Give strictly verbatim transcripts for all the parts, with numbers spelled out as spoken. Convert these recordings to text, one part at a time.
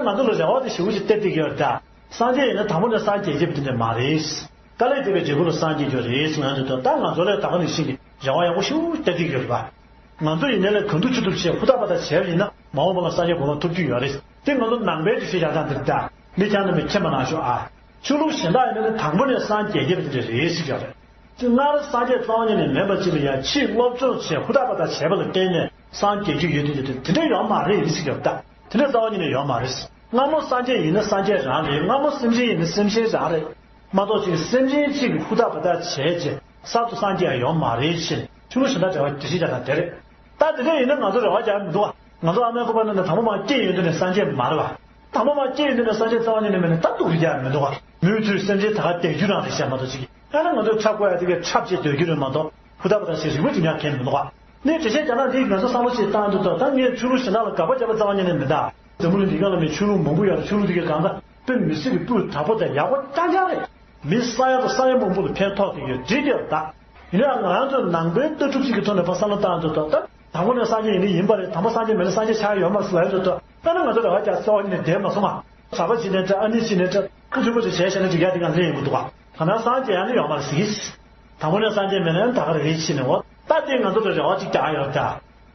ང་ཚོ་ལ་རེ་བ་དེ་ཞེ་པོ་ཅིག་སྟེར་བསྡད་ཀྱི་ཡོད་རེད་ད། སངས་རྒྱས་ཡིན་ན་དང་པོ་ནས་སངས་རྒྱས་ཀྱི་དེ་འདྲ་མ་རེད། དཀའ་ལས་བརྒྱབ་པའི་འབྲས་བུ་ལ་སངས་རྒྱས་ཀྱི་རེད་ཟེར་ང་ཚོ་ད་ད་ང་ཚོ་ལ་ད་ག་ནང་བཞིན་གྱི་རེ་བ་ཡག་པོ་ཞེ་པོ་སྟེར་བསྡད་ཀྱི་ཡོད་རེད་པ། ང་ཚོ་ཡིན་ནའི་ལས་གང་ཐུབ་ཅི་ཐུབ་བྱས་ཧུར་ཐག་པ་ད་བྱས་པ་ཡིན་ན་མ་འོངས་པ་ལ་སངས་རྒྱས་གོ་འཕང་ཐོབ་རྒྱུ་ཡོད་རེད། དེ་ང་ཚོ་ནང་པའི་འདུ་ཤེས་བཞག་སྟངས་འདི་རེད་ད། མི་རྐྱང་རྣམས་ཀྱིས་མཁྱེན་པ་གནང་ཤོག་ཨ། ཆོས་ལུགས་གཞན་དག་ཡིན་ན་ནི་དང་པོ་ནས་སངས་རྒྱས་ཀྱི་དེ་འདྲ་རེད་ཟེར་གྱི་ཡོད་རེད། དེ་སྔར་སངས་རྒྱས་རྩ་བ་ཉིད་ནས་མེད་པ་ཅིག་ལ་ཡང་ཕྱིས་སློབ་སྦྱོང་བྱས་ཧུར་ཐག་པ་དང་བྱས་པ་ལ་བརྟེན་ནས་སངས་རྒྱས་རྒྱུ་ཡོད་དེ་འདྲ་དེ་འདྲ་ཡོད་མ་རེད་ཟེར་གྱི་ཡོད་ད། དེ་འདྲ་རྩ་བ་ཉིད་ནས་ཡོད་མ་རེད། སྔ་མོ་སངས་རྒྱས་ཡིན་ན་སངས་རྒྱས་རང་རེད། སྔ་མོ་སེམས་ཅན་ཡིན་ན་སེམས་ཅན་རང་རེད། མ་གཏོགས་ཅིག་སེམས་ཅན་གཅིག་གིས་ཧུར་ཐག་པ་དང་བྱས་རྗེས་གསར་དུ་སངས་རྒྱས་ཡོད་མ་རེད་ཅེས་ཆོས་ལུགས་གཞན་དག་འབྲེལ་བ་འགྲེལ་བཤད་རྒྱག་སྟངས་དེ་རེད། ད་དེ་འདྲ་ཡིན་ན་ང་ཚོ་རེ་བ་རྒྱག་མི་འདུག་ག་ང་ཚོ་ཨ་མའི་ཁོག་པ་ནང་ནས་དང་པོ་མར་སྐྱེས་ཡོང་དུས་ནས་སངས་རྒྱས་མ་རེད་པ། དང་པོ་མར་སྐྱེས་ཡོང་དུས་ནས་སངས་རྒྱས་རྩ་བ་ཉིད་ནས་མེད་ནས་ད་སྡུག་རུ་རྒྱག་མི་འདུག་ག་མུ་མཐུད་སེམས་ཅན་ད་ག་བསྡད་རྒྱུ་རང་རེད་བཤད་མ་གཏོགས་ཅིག་ཨ་ནི་ང་ཚོས་འཁྲབ་དགོས་ཡ་དེ་གས་འཁྲབ་བྱས་སྡོད་རྒྱུ་རེད་མ་གཏོགས་ཧུར་ཐག་པ་དང་བྱས་རིག་པ་འཛིན་ཡག་གང་མི་འདུག་ག་ངས་འགྲེལ་བཤད་རྒྱག་ན་འདི་ང་ཚོ་བསམ་བློ་ཅིག་བཏང་དུས་ད་ད་ངས་ཆོས་ལུགས་གཞན་དག་ལ་དགག་པ་བརྒྱབ་པ་རྩ་བ་ཉིད་ནས་མི་འདུག་འཛམ་བུ་གླིང་འདི་ག་ལ་མི་ཆོས་ལུགས་མང་པོ་ཡོད་རེད། ཆོས་ལུགས་འདི་གས་གང་ག་དཔེ་མི་སྲིད་ཀྱི་སྤུས་དག་པོ་དང་ཡག་པོ་རྐྱང་རྐྱང་རེད། མི་ས་ཡ་དང་ས་ཡ་མང་པོ་ལ་ཕན་ཐོགས་ཀྱི་ཡོད་འགྲིག་གི་ཡོད་ད། ཡིན་ནའང་ང་རང་ཚོ་ནང་པའི་ལྟ་གྲུབ་ཅིག་གི་ཐོག་ནས་ཕར་བསམ་བློ་བཏང་དུས་ད་ད་དང་པོ་ནས་སངས་རྒྱས་ཡིན་ནི་ཡིན་པ་རེད། དང་པོ་སངས་རྒྱས་མེད་ན་སངས་རྒྱས་ཆགས་ཡོད་མ་རེད་ཟེར་ལབ་དུས་ད་དཔེར་ན་ང་ཚོ་རེ་བ་རྒྱག་རྩ་བ་ཉིད་ནས་བསྡད་མ་སོང་ང་། གྲྭ་པ་བྱས་ནའི་འདྲ། ཨ་ནེ་བྱས་ནའི་འདྲ། ཁུ་ཆུང་པོ་ཅིག་བྱས་བཞག་ན་འགྲིག་ཡ་དེ་གང་ལེན་ཡོང་གི་འདུག་ག་ད་ནང་སངས་རྒྱས་ཡང་ནི་ཡོད་མ་རེད་ཟེར་གི། དང་པོ་ནས་སངས་རྒྱས་མེད་ན་ད་ག་རེ་རེད་ཕྱིན་ནས་འོ་ད་དེ་ང་ཚོ་ལ་རེ་བ་ཅིག་རྒྱག་ཡོད་ད།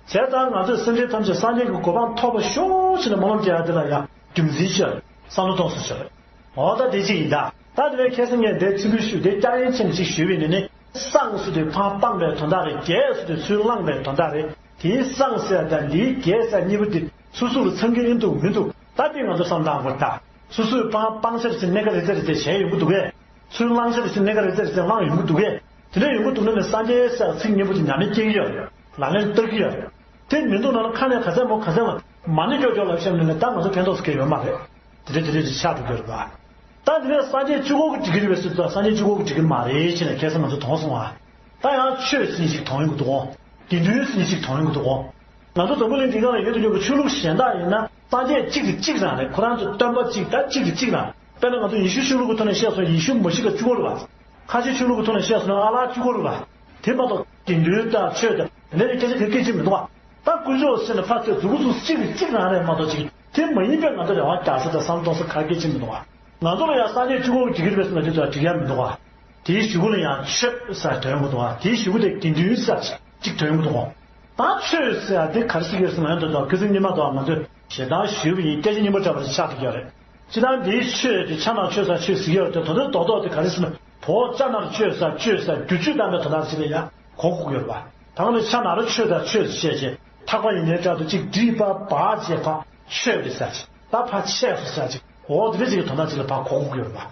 བྱས་ཙང་ང་ཚོས་སེམས་ཅན་ཐམས་ཅད་སངས་རྒྱས་ཀྱི་གོ་འཕང་ཐོབ་པ་ཤོག་ཕྱིན་ནས་སྨོན་ལམ་རྒྱག་ཡ་དེ་ལ་ཡ་རྒྱུ་མཚན་ཤོད་བསམ་བློ་གཏོང་སོང་ཤོད། འོ་ད་དེ་གཅིག་ཡིན་ད། ད་དེ་བས་ཁ་སང་ངས་འདིར་ཚིག་འབུལ་ཞུས་ཏེ་སྐྱག་རེ་ཕྱིན་ཅིག་ཞུས་པས་ནི་ནི། བསངས་ཟེར་དུས་ཕར་སྤངས་པའི་དོན་དག་རེད། རྒྱས་ཟེར་དུས་ཚུར་བླངས་པའི་དོན་དག་རེད། དེའི་བསངས་ཟེར་དང་འདིའི་རྒྱས་ཟེར་གཉིས་པོ་འདི་སོ་སོ་ལ་འཚམ་གྱི་ཡིན་འདུག་མི་འདུག་ད་དེ་ང་ཚོ་བསམ་བློ་བཏང་དགོས་ད། སོ་སོས་ཕར་སྤངས་ཚར་ཕྱིན་གནད་འགག་རེ་ཚར་རེ་ཚར་བྱས་ཡོང་གི་འདུག་གས། ཚུར་བླངས་ཚར་ཕྱིན་གནད་འགག་རེ་ཚར་རེ་ཚར་བླངས་ཡོང་གི་འདུག་གས། དེ་འདྲ་ཡོང་གི་འདུག་ན་ནི་སངས་རྒྱས་ཟེར་ཚིག་གཉིས་པོ་དེ་ཉམས་ལེན་སྐྱེ་གི་ཡོད་རེད། ལག་ལེན་བསྟར་གི་ཡོད་རེད། དེ་མི་འདུག་ན་ལ་ཁ་ནས་ག་ཚད་མོ་ག་ཚད་མོ་མ་ཎི་ཀྱོག་ཀྱོག་ལབ་བཤད་ནས་ལ་ད་ང་ཚོ་ཕན་ཐོགས་སུ་སྐྱེ་ཡོད་མ་རེད། དེ་འདྲ་དེ་འདྲ་ཅིག་ཆགས་འགྲོ་གི་ཡོད་རེད་པ། ད་དེ་ནས་སངས་རྒྱས་གཅིག་པོ་གིས་འགྲིག་གི་རེད་པས་ཟེར་དུས་སངས་རྒྱས་གཅིག་པོ་གིས་འགྲིག་གི་མ་རེད་ཅེས་ནས་ཁ་སང་ང་ཚོ་མཐོང་སོང་བ། ད་ཡང་ཆོས་ཟེར་མཁན་ཞིག་མཐོང་ཡོང་གི་འདུག་གོ། དགེ་འདུན་ཟེར་མཁན་ཞིག་མཐོང་ཡོང་གི་འདུག་གོ། ང་ཚོ་འཛམ་བུ་གླིང་འདི་སྒང་ལ་ཡོད་དུ་ཡོད་པའི་ཆོས་ལུགས་གཞན་དག་ཡིན་ན་སངས་རྒྱས་གཅིག་གིས་གཅིག་རང་རེད། ཁོ་རང་ཚོ་སྟོན་པ་གཅིག་ད་གཅིག་གིས་གཅིག་རང་། དཔེར་ན་ང་ཚོ་ཡེ་ཤུ་ཆོས་ལུགས་ཀྱི་ཐོག་ནས་བཤད་སོང་ཡེ་ཤུ་མ་ཤི་ཀ་གཅིག་པོ་རེད་པ། ཁ་ཆེ་ཆོས་ལུགས་ཀྱི་ཐོག་ནས་བཤད་སོང་ན་ཨ་ལགས་གཅིག་པོ་རེད་པ། དེ་མ་གཏོགས་དགེ་འདུན་དང་ཆོས་དང་དེ་འདྲ་ཡི་སྐད་ཆ་ག་སྐད་ཅིག་མི་འདུག་པ། ད་དཀོན་མཆོག་ཟེར་ནས་ཕར་ཚུར་མཛུབ་གུ་ཚུར་གཅིག་གིས་གཅིག་རང་རེད་མ་གཏོགས་ཅིག་དེ་མ་ཡིན་པའི་ང་ཚོ་རེ་བ་རྒྱག་ས་དང་བསམ་བློ་གཏོང་ས་ག་སྐད་ཅིག་མི་འདུག་པ། ང་ཚོ་ལ་ཡང་སངས་རྒྱས་གཅིག་པོ་འགྲིག་གི་རེད་པས་ཟེར་ན་དེ་ཚོ་འགྲིག་ཡ་མི་འདུག་པ། དེའི་གཞུག་གུ་ལ་ཡང་ཆོས་ཟེར་དོན་ཡོང་གི་འདུག་པ། དེའི་གཞུག་གུ་དེ་དགེ་འདུན་ཟེར་གཅིག་དོན་ཡོང་གི་འདུག་པ། ད་ཆོས་ཟེར་ཡ་དེ་ག་རེ་ཟེར་གི་རེད་ཟེར་ན་ཡང་དོན་དག་ཁ་སང་ཉི་མ་དང་ང་ཚོས་ཞེ་སྡང་ཞུས་པ་ཡིན། སྐད་ཆ་སྙན་པོ་འདྲ་པོ་ཞིག་ཆགས་འགྲོ་གི་ཡོད་རེད། སྤྱིར་བཏང་འདིའི་ཆོས་དེ་ཆ་ནང་ཆོས་ཟེར་ཆོས་ཟེར་གྱི་ཡོད་རེད་དེ་དོན་དག་རྡོག་རྡོག་དེ་ག་རེ་ཟེར་ན་བོད་ཆ་ནང་ཆོས་ཟེར་ཆོས་ཟེར་བསྒྱུར་བཅོས་བཏང་པའི་དོན་དག་ཅིག་ལ་ཡང་གོ་དགོས་ཀྱི་ཡོད་རེད་པ། ད་ང་ཚོ་ཆ་ནང་ཆོས་ཟེར་ཆོས་ཟེར་བཤད་བྱས་ཐག་པ་ཡིན་ནའི་འདྲ་འདུག་གཅིག་བྲིས་པ་བ་བྱས་ཕ་ཆོས་རེད་ཟེར་གྱི་ད་ཕ་ཆས་སུ་ཟེར་གྱི་འོ་དེ་འདྲ་ཅིག་གི་དོན་དག་ཅིག་ལ་ཕ་གོ་དགོས་ཀྱི་ཡོད་རེད་པ།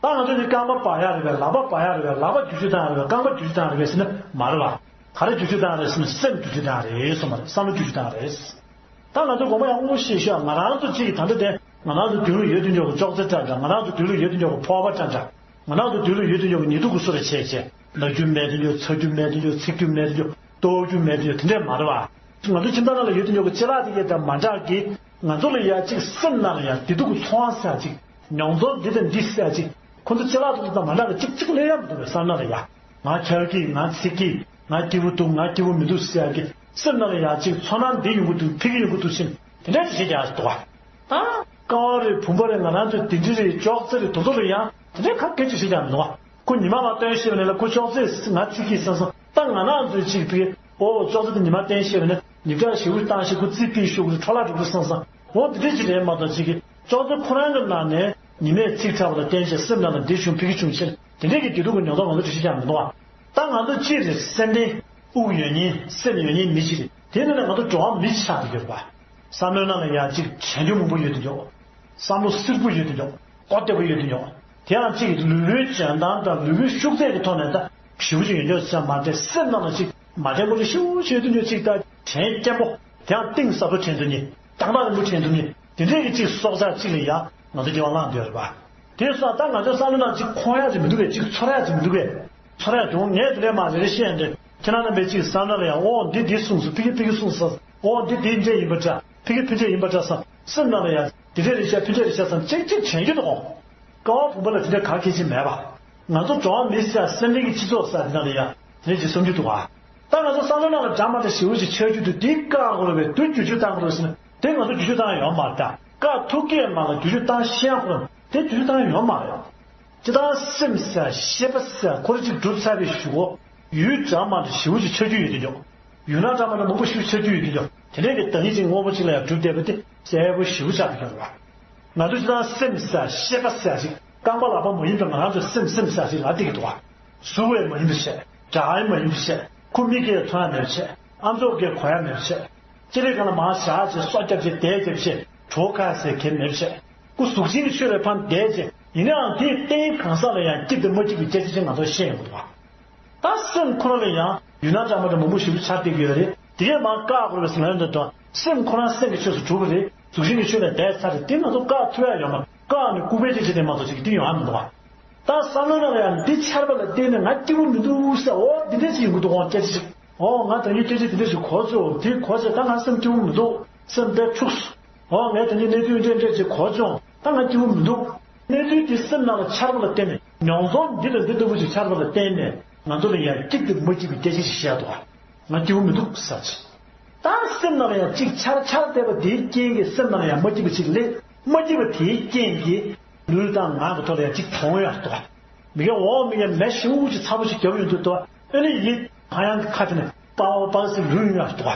ད་ང་ཚོ་ནི་རྐང་པ་འབག་ཡག་རེད་པས། ལག་པ་འབག་ཡག་རེད་པས། ལག་པ་བསྒྱུར་བཅོས་བཏང་ཡག་རེད་པས། རྐང་པ་བསྒྱུར་བཅོས་བཏང་ཡག་རེད་པས་ཟེར་ན་མ་རེད་པ། ག་རེ་བསྒྱུར་བཅོས་བཏང་ཡག་རེད་ཟེར་ན་སེམས་བསྒྱུར་བཅོས་བཏང་ཡག་རེད་གསུངས་པ་རེད། བསམ་བློ་བསྒྱུར་བཅོས་བཏང་ཡག་རེད། ད་ང་ཚོ་དགོངས་པ་ཡག་པོ་བཞེས་ཤོག་ང་རང་ཚོ་གཅིག་གིས་ད་ལྟ་དེ་ང་རང་ཚོ་མདུན་ལ་ཡོད་དུས་ཅོག་གི་ཅོག་ཙེ་འདྲ་འདྲ། ང་རང་ཚོ་མདུན་ལ་ཡོད་དུས་ཅོག་གི་ཕོར་པ་འདྲ་འདྲ། ང་རང་ཚོ་མདུན་ལ་ཡོད་དུས་ཅོག་གི་ཉི་གདུགས་ཀྱི་བཟོ་འདྲ་བྱས་བྱས་ན་རྒྱུ་མེད་དུས་ཅོག་ཚ་རྒྱུ་མེད་དུས་ཅོག་ཚིག་རྒྱུ་མེད་དུས་ཅོག་ལྟོགས་རྒྱུ་མེད་དུས་ཅོག་དེ་འདྲས་མ་རེད་པ། ང་ཚོ་ཁྱིམ་ཚང་ནང་ལ་ཡོད་དུས་ཅོག་གི་ཅ་ལག་དེ་གས་དང་མ་འདྲ་གི་ང་ཚོ་ལ་ཡ་གཅིག་སེམས་ནང་ལ་ཡ་བདེ་སྡུག་གི་ཚོར་བ་ཟེར་ཡ་གཅིག་མྱོང་ཚོར་འདི་དང་འདི་ཟེར་ཡ་གཅིག་ཁོ་ཚོ་ཅ་ལག་དེ་ཚོ་དང་མ་འདྲ་གི་གཅིག་གཅིག་སླེབས་ཡ་མི་འདུག་པས་བསམ་ན་ལ་ཡ། ང་འཁྱག་གི། ང་འཚིག་གི། ང་སྐྱིད་པོ་འདུག་ང་སྐྱིད་པོ་མི་འདུག་ཟེར་ཡ་གི་སེམས་ནང་ལ་ཡ་གཅིག་ཚོར་སྣང་འདི་ཡོང་གི་འདུག་འཕེལ་གི་ཡོང་གི་འདུག་ཟེར་དེ་འདྲ་ཞིག་བྱེད་ཀྱི་ཡ་འདུག་པ། ད་ཀ་བ་རེད། བུམ་པ་རེད། ང་རང་ཚོའི་དེ་འདྲ་རེད། ཅོག་ཙེ་རེད། དེ་ཚོ་ལ་ཡང་དེ་འདྲའི་ཁ་སྐད་ཅིག་བཤད་ཀྱང་མི་འདུག་པ། ཁོ་ཉི་མ་མ་སྟོན་ཤེས་པ་ནས་ལ་ཁོ་ཅོག་ཙེ་ང་ཚིག་གིས་བསམ་སོང་། ད་ང་རང་ཚོའི་ཅིག་ཕི་ཨོ་ཅོག་ཙེ་དེ་ཉི་མ་སྟོན་ཤེས་པ་ནས་ཉི་ཁྲ་ཞེ་པོ་བཏང་ཤེས། ཁོ་རྩིས་ཕི་ཤོག་གི་འཕྲོ་བརླག་འགྲོ་གི་བསམ་སོང་། འོ་དེ་འདྲའི་ཅིག་རེད་མ་གཏོགས་ཅིག་གི་ཅོག་ཙེ་ཁོ་རང་གི་ནང་ནས་ཉི་མས་ཚིག་ཕྲ་བ་ལ་བརྟེན་བྱས་སེམས་ནང་ལ་འདི་བྱུང་ཕི་གི་བྱུང་ཕྱིར་དེ་འདྲའི་གི་བདེ་སྡུག་གི་མྱོང་ཚོར་ང་ཚོ་འདྲ་ཞིག་ཀྱང་མི་འདུག་པ། ད་ང་ཚོ་སྤྱིར་སེམས་ལྡན་དབུགས་ཡོད་མཁན་སེམས་ཡོད་མཁན་མི་ཞིག་རེད། དེ་ནི་ང་ཚོ་འགྲོ་བ་མི་ཆགས་ཀྱི་ཡོད་པ། བསམ་བློའི་ནང་ལ་ཡང་ཅིག་དྲན་རྒྱུ་མང་པོ་ཡོད་དུ་འཇོག་བསམ་བློ་བསིལ་པོ་ཡོད་དུ་འཇོག་གོ་བདེ་པོ་ཡོད་དུ་འཇོག་དེ་ཡང་ཅིག་ལུས་པོའི་འཇོན་ཐང་དང་ལུས་པོའི་ཤུགས་ཚད་ཀྱི་ཐོག་ནས་ད་ཞེ་པོ་ཅིག་ཡོད་འཇོག་ཅིག་མ་རེད། སེམས་ནང་ལ་ཅིག་མ་དྲན་པོ་ཅིག་ཞེ་པོ་ཅིག་ཡོད་དུ་འཇོག་ཅིག་ད་དྲན་སྐྱེན་པོ་དེ་ཡང་གཏིང་ཟབ་པོ་དྲན་ཐུབ་མཁན་དྭངས་མ་རིང་པོ་དྲན་ཐུབ་མཁན་དེ་འདྲའི་གི་ཅིག་སྲོག་ཆགས་ཅིག་ལ་ཡང་ང་ཚོ་སྐྱེ་བ་བླངས་བསྡད་ཡོད་རེད་པ། དེ་སོགས་ད་ང་ཚོའི་བསམ་བློ་ནང་ཅིག་འཁོར་ཡ་ཅིག་མི་འདུག་གས། ཅིག་ཚོར་ཡ་ཅིག་མི་འདུག་གས། ཚོར་ཡ་བྱུང་། ངས་དེ་འདྲའི་མ་རེ་རེ་བཤད་ཡ་འདྲ། ཁྱེད་རང་རྣམ་པས་ཅིག་བསམ་བློ་ལ་ཡང་ཨོ་འདི་འདི་གསུངས་སོང་། ཕི་གི་ཕི་གི་གསུངས་སོང་། ཨོ་འདི་འདི་འདྲ་ཡིན་པ་འདྲ། ཕི་གི་ཕི་འདྲ་ཡིན་པ་འདྲ་བསམ། སེམས་ནང་ལ་ཡང་འདི་འདྲ་རེད་ཤག་ཕི་འདྲ་རེད་ཤག་བསམ་ཅིག་ཅིག་དྲན་རྒྱུ་འདུག་གོ། ཀ་བ་བུམ་པ་ལ་དེ་འདྲ་ག་གེ་ཅིག་མེད་པ། ང་ཚོ་འགྲོ་བ་མི་ཟེར་སེམས་ཅན་གྱི་སྤྱི་ཚོགས་ཟེར་དེ་ནང་ལ་ཡང་དེ་འདྲ་ཅིག་བསམ་རྒྱུ་འདུག་ག་ད་ང་ཚོ་བསམ་བློ་ནང་ལ་འདྲ་མ་འདྲ་ཞེ་པོ་ཅིག་འཆར་རྒྱུ་འདུག་འདི་བཀག་དགོས་རེད་པས། འདི་བསྒྱུར་བཅོས་བཏང་དགོས་རེད་ཟེར་ན་དེ་ང་ཚོ་བསྒྱུར་བཅོས་བཏང་ཡ་ཡོད་མ་རེད་ད། བཀག་ཐུབ་ཀྱི་མ་ལ་བསྒྱུར་བཅོས་བཏང་ཤེས་ཡང་ཁོ་རང་དེ་བསྒྱུར་བཅོས་བཏང་ཡོད་མ་རེད། སྤྱིར་བཏང་སེམས་ཟེར་ཤེས་པ་ཟེར་ཁོ་རང་གཅིག་གྲུབ་ཚར་བའི་གཞུག་གུ་ཡུལ་འདྲ་མ་འདྲ་ཞེ་པོ་ཅིག་ཆགས་རྒྱུ་ཡོད་ཀྱི་འདུག་ཡུལ་སྣང་འདྲ་མ་འདྲ་མང་པོ་ཞེ་པོ་ཆགས་རྒྱུ་ཡོད་ཀྱི་འདུག་དེ་འདྲའི་གི་བདག་ཉིད་ཅིག་དངོས་པོ་གཅིག་ལ་ཡང་གྲུབ་བསྡད་པ་དེ་གསལ་པོ་ཞེ་པོ་ཆགས་ཀྱི་འདུག་ང་ཚོ་སྤྱིར་བཏང་སེམས་ཟེར་ཤེས་པ་ཟེར་ཅིག་རྐང་པ་ལག་པ་མ་ཡིན་པའི་ང་རང་ཚོའི་སེམས་སེམས་ཟེར་ཅིག་ལབ་བསྡད་ཀྱི་འདུག་གཟུགས་པོ་མ་ཡིན་པའི་ཕྱིར། སྒྲ་མ་ཡིན་པའི་ཕྱིར། ཁོ་མིག་གིས་མཐོང་ཡ་མེད་པའི་ཕྱིར། ཨམ་ཅོག་གིས་གོ་ཡ་མེད་པའི་ཕྱིར། ཅི་རིགས་གང་ལ་མར་བཞག་བྱས་སོ་རྒྱབ་བྱས་དེད་བྱས་བྱས་གྲོགས་ཁ་ཟེར་མཁན་མེད་པའི་ཕྱིར། ཁོ་གཟུགས་ཅན་གྱི་ཆོས་ལ་ཕར་དེད་བྱས་ཡིན་ནའང་དེའི་རྟེན་གང་ཟག་ལ་ཡང་སྐྱིད་དང་མ་སྐྱིད་པའི་སྐད་ཆ་ཅིག་ང་ཚོ་བཤད་ཡོང་གི་འདུག་ད་སེམས་ཁོ་རང་ལ་ཡང་ཡུལ་སྣང་འདྲ་མ་འདྲ་མང་པོ་ཞིག་ཆགས་བསྡད་ཀྱི་ཡོད་རེད། དེ་ཡང་མར་བཀག་དགོས་པའི་ཟིན་ལན་འདི་དང་སེམས་ཁོ་རང་སེམས་ཀྱི་ཆོས་སུ་གྲུབ་པ་རེད། གཟུགས་ཅན་གྱི་ཆོས་ལ་དེད་ཚར་རེད། དེ་ང་ཚོ་བཀག་ཐུབ་ཡ་ཡོད་མ་རེད། བཀག་ནས་ལྐུགས་པའི་སྐད་ཆ་དེ་མ་གཏོགས་ཅིག་དེ་ཡོང་ཡ་མི་འདུག་ད་བསམ་བློའི་ནང་ལ་ཡང་འདི་ཆར་པ་ལ་བརྟེན་ནས་ང་སྐྱིད་པོ་མི་འདུག་ཟེར། འོ་འདི་འདྲས་ཅིག་ཡོང་གི་འདུག་འོ་སྐད་ཆ་ཅིག་འོ་ང་ད་ནི་སྐད་ཆ་འདི་འདྲས་ཅིག་གོ་ཚོད། འོ་དེ་གོ་ཚོད་ད་ང་སེམས་སྐྱིད་པོ་མི་འདུག་སེམས་དཔེ་འཁྲུགས་སོང་། འོ་ངས་ད་ནི་གནས་ཚུལ་འདྲས་འདྲས་ཅིག་གོ་བྱུང་། ད་ང་སྐྱིད་པོ་མི་འདུག་གནས་ཚུལ་འདི་སེམས་ནང་ལ་ཆར་པ་ལ་བརྟེན་ནས་མྱོང་ཚོར་འདི་དང་འདི་ལྟ་བུ་ཅིག་ཆར་པ་ལ་བརྟེན་ནས་ང་ཚོ་ལ་ཡང་སྐྱིད་དང་མ་སྐྱིད་པའི་སྐད་ཆ་ཞིག་བཤད་འདུག་ང་སྐྱིད་པོ་མི་འདུག་ཟེར་ཅིག་ད་སེམས་ནང་ལ་ཡང་གཅིག་ཆར་ཆར་བསྡད་པ་དེའི་རྐྱེན་གྱིས་སེམས་ནང་ལ་ཡང་མ་སྐྱིད་པ་ཅིག་སླེབས། མ་སྐྱིད་པ་དེའི་རྐྱེན་གྱིས་ལུས་དང་ངག་གི་ཐོག་ལ་ཡང་གཅིག་གྲོངས་ཡོད་འདུག་མི་གའི་འོག་མི་གའི་མེ་ཤིན་ཅིག་ཚ་པོ་ཞིག་བརྒྱབ་ཡོང་དུས་དུ་ཨ་ནི་ཡིད་ཕ་ཡང་གི་ཁ་དེ་ནས་པའོ་པའོ་ཟེར་ལུས་ཡོང་ཡ་འདུག་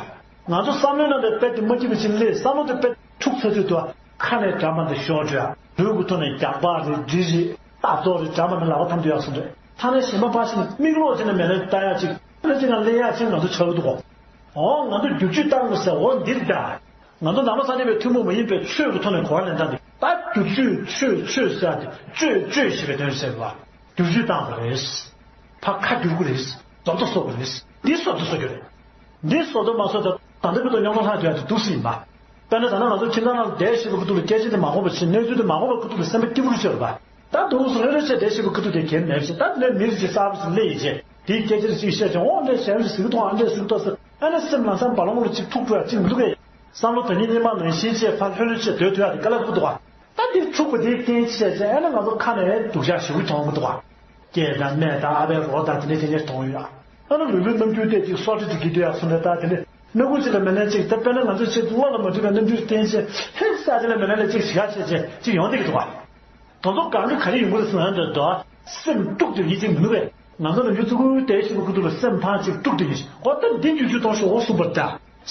ང་ཚོ་བསམ་བློའི་ནང་དུ་དཔེ་དེ་མ་སྐྱིད་པ་ཅིག་སླེབས། བསམ་བློ་དེ་དཔེ་འཁྲུག་ཚར་དུས་དུ་ཁ་ནས་འདྲ་མ་འདྲ་ཤོར་འགྲོ་ཡ། ལུས་ཀྱི་ཐོག་ནས་རྒྱགས་པ་རེད། གྲི་རེད། རྟ་ཐོག་རེད། འདྲ་མ་འདྲ་ལག་པ་འཐམ་དུ་ཡག་སོང་རེད། ཐ་ན་གཞན་པ་ཕར་ཕྱིན་མིག་ལོག་བྱས་ནས་མེ་ལན་ལྟ་ཡག་ཅིག་ཨ་ནི་ཅིག་ན་སླེབས་ཡག་ཅིག་ང་ཚོ་ཆགས་ཀྱི་འདུག་གོ། འོ་ང་ཚོ་བསྒྱུར་བཅོས་བཏང་དགོས་ཟེར། འོ་འདིར་ད། ང་ཚོ་ནང་པ་སངས་རྒྱས་པའི་ཐུན་མོང་མ་ཡིན་པའི་ཆོས་ཀྱི་ཐོག་ནས་གོ་བ་ལེན་སྟངས་འདི། ད་བསྒྱུར་བཅོས་ཆོས་ཆོས་ཟེར་ཏེ་བཅོས་བཅོས་ཞེས་པའི་དོན་ཟེར་བ། བསྒྱུར་བཅོས་བཏང་བ་རེད། ཕར་ཁ་བསྒྱུར་དགོས་རེད། བཟོ་ལྟ་བཟོ་དགོས་རེད། འདི་བཟོ་ལྟ་བཟོ་རྒྱུ་རེད། འདི་བཟོ་ལྟ་མ་བཟོ་ད་ད་ལྟ་བོད་དུ་རྙོག་དྲ་ལྷག་རྒྱུ་ཡ་དེ་འདུག་སེ་ཡིན་པ། དཔེར་ན་ད་ནང་ང་ཚོ་ཁྱིམ་ཚང་ནང་བསྡད་ཤེས་པའི་ཁུ་ཐུག་ལ་སྐད་ཆ་དེ་མ་གོ་བ་བྱས། གནས་ཚུལ་དེ་མ་གོ་བའི་ཁུ་ཐུག་ལ་སེམས་པ་སྐྱིད་པོ་རུ་ཆེ་བ། ད་དུང་སོ་ལྷོད་ལྷོད་བྱས་བསྡད་ཤེས་པའི་ཁུ་ཐུག་དེ་གལ་མེད་བྱས། ད་དེ་ནས་མི་རིགས་ཀྱི་གསར་པ་ཞིག་སླེབས་ཡིན་བྱས་དེའི་སྐད་ཆ་དེ་ཅིག་བཤད་བྱས། འོ་འདྲ་ཞལ་ཞིག་ཟིག་གཏོང་། ཨ་འདྲ་ཟིག་གཏོང་ཟེར། ཨ་ནི་སེམས་ལམ་སང་བ་ལོང་ལ་ཅིག་འཁྲུག་འགྲོ་ཡ་ཅིག་མི་འདུག་གས། བསམ་བློ་དང་ཉིད་གཉིས་མ་ནང་བཞིན་བྱས་ཕར་ལྷོད་ལྷོད་བྱས་སྡོད་ཐུབ་ཡ་དེ་དཀའ་ལས་ཁག་པོ་འདུག་ག་ད་འདི་འཁྲུག་པ་དེའི་རྐྱེན་བྱས་བྱས་ཨ་ནི་ང་ཚོ་ཁ་ནས་སྡུག་ཅག་ཞེ་པོ་མཐོང་གི་འདུག་ག་སྐྱེས་དང་ནས་དང་ཨ་ཕའི་རོ་དང་དེ་འདྲ་དེ་འདྲ་མཐོང་ཡོད། ཨ་ནི་ལུས་ལུས་རྣམ་འགྱུར་དེ་ཅིག་སྲོག་ཁྲི་ཅིག་གི་སྡོད་ཡ་སོང་ནས། ད་དེ་འདྲ་སྣ་ཁུག་ཅིག་ལ་མེ་ལན་ཅིག་ད་དཔེར་ན་ང་ཚོ་ཆེད་དུ་བློ་ལ་མ་འགྲོ་བའི་རྣམ་འགྱུར་བསྟན་བྱས་ཧེ་ས་དེ་ལ་མེ་ལན་ལ་ཅིག་ཞིག་ག་བྱས་བྱས་ཅིག་ཡོང་བསྡད་ཀྱི་འདུག་ག་དེ་ཚོ་གང་གི་ག་རེ་ཡོང་གི་རེད་ཟེར་ན། འདི་འདྲ་སེམས་དཀྲུགས་ཏེ་ཡིད་ཅིག་མི་ནུས་པས། ང་ཚོ་ནམ་རྒྱུན་ཙི་གུ་བལྟས་ཤེས་པའི་ཁུ་ཐུག་ལ་སེམས་ཕར་ཅིག་དཀྲུགས་ཏེ་ཡིན། འོ་ད་འདི་བསྒྱུར་བཅོས་གཏོང་ཤོག་འོ་གསུངས་པ་རེད་ད།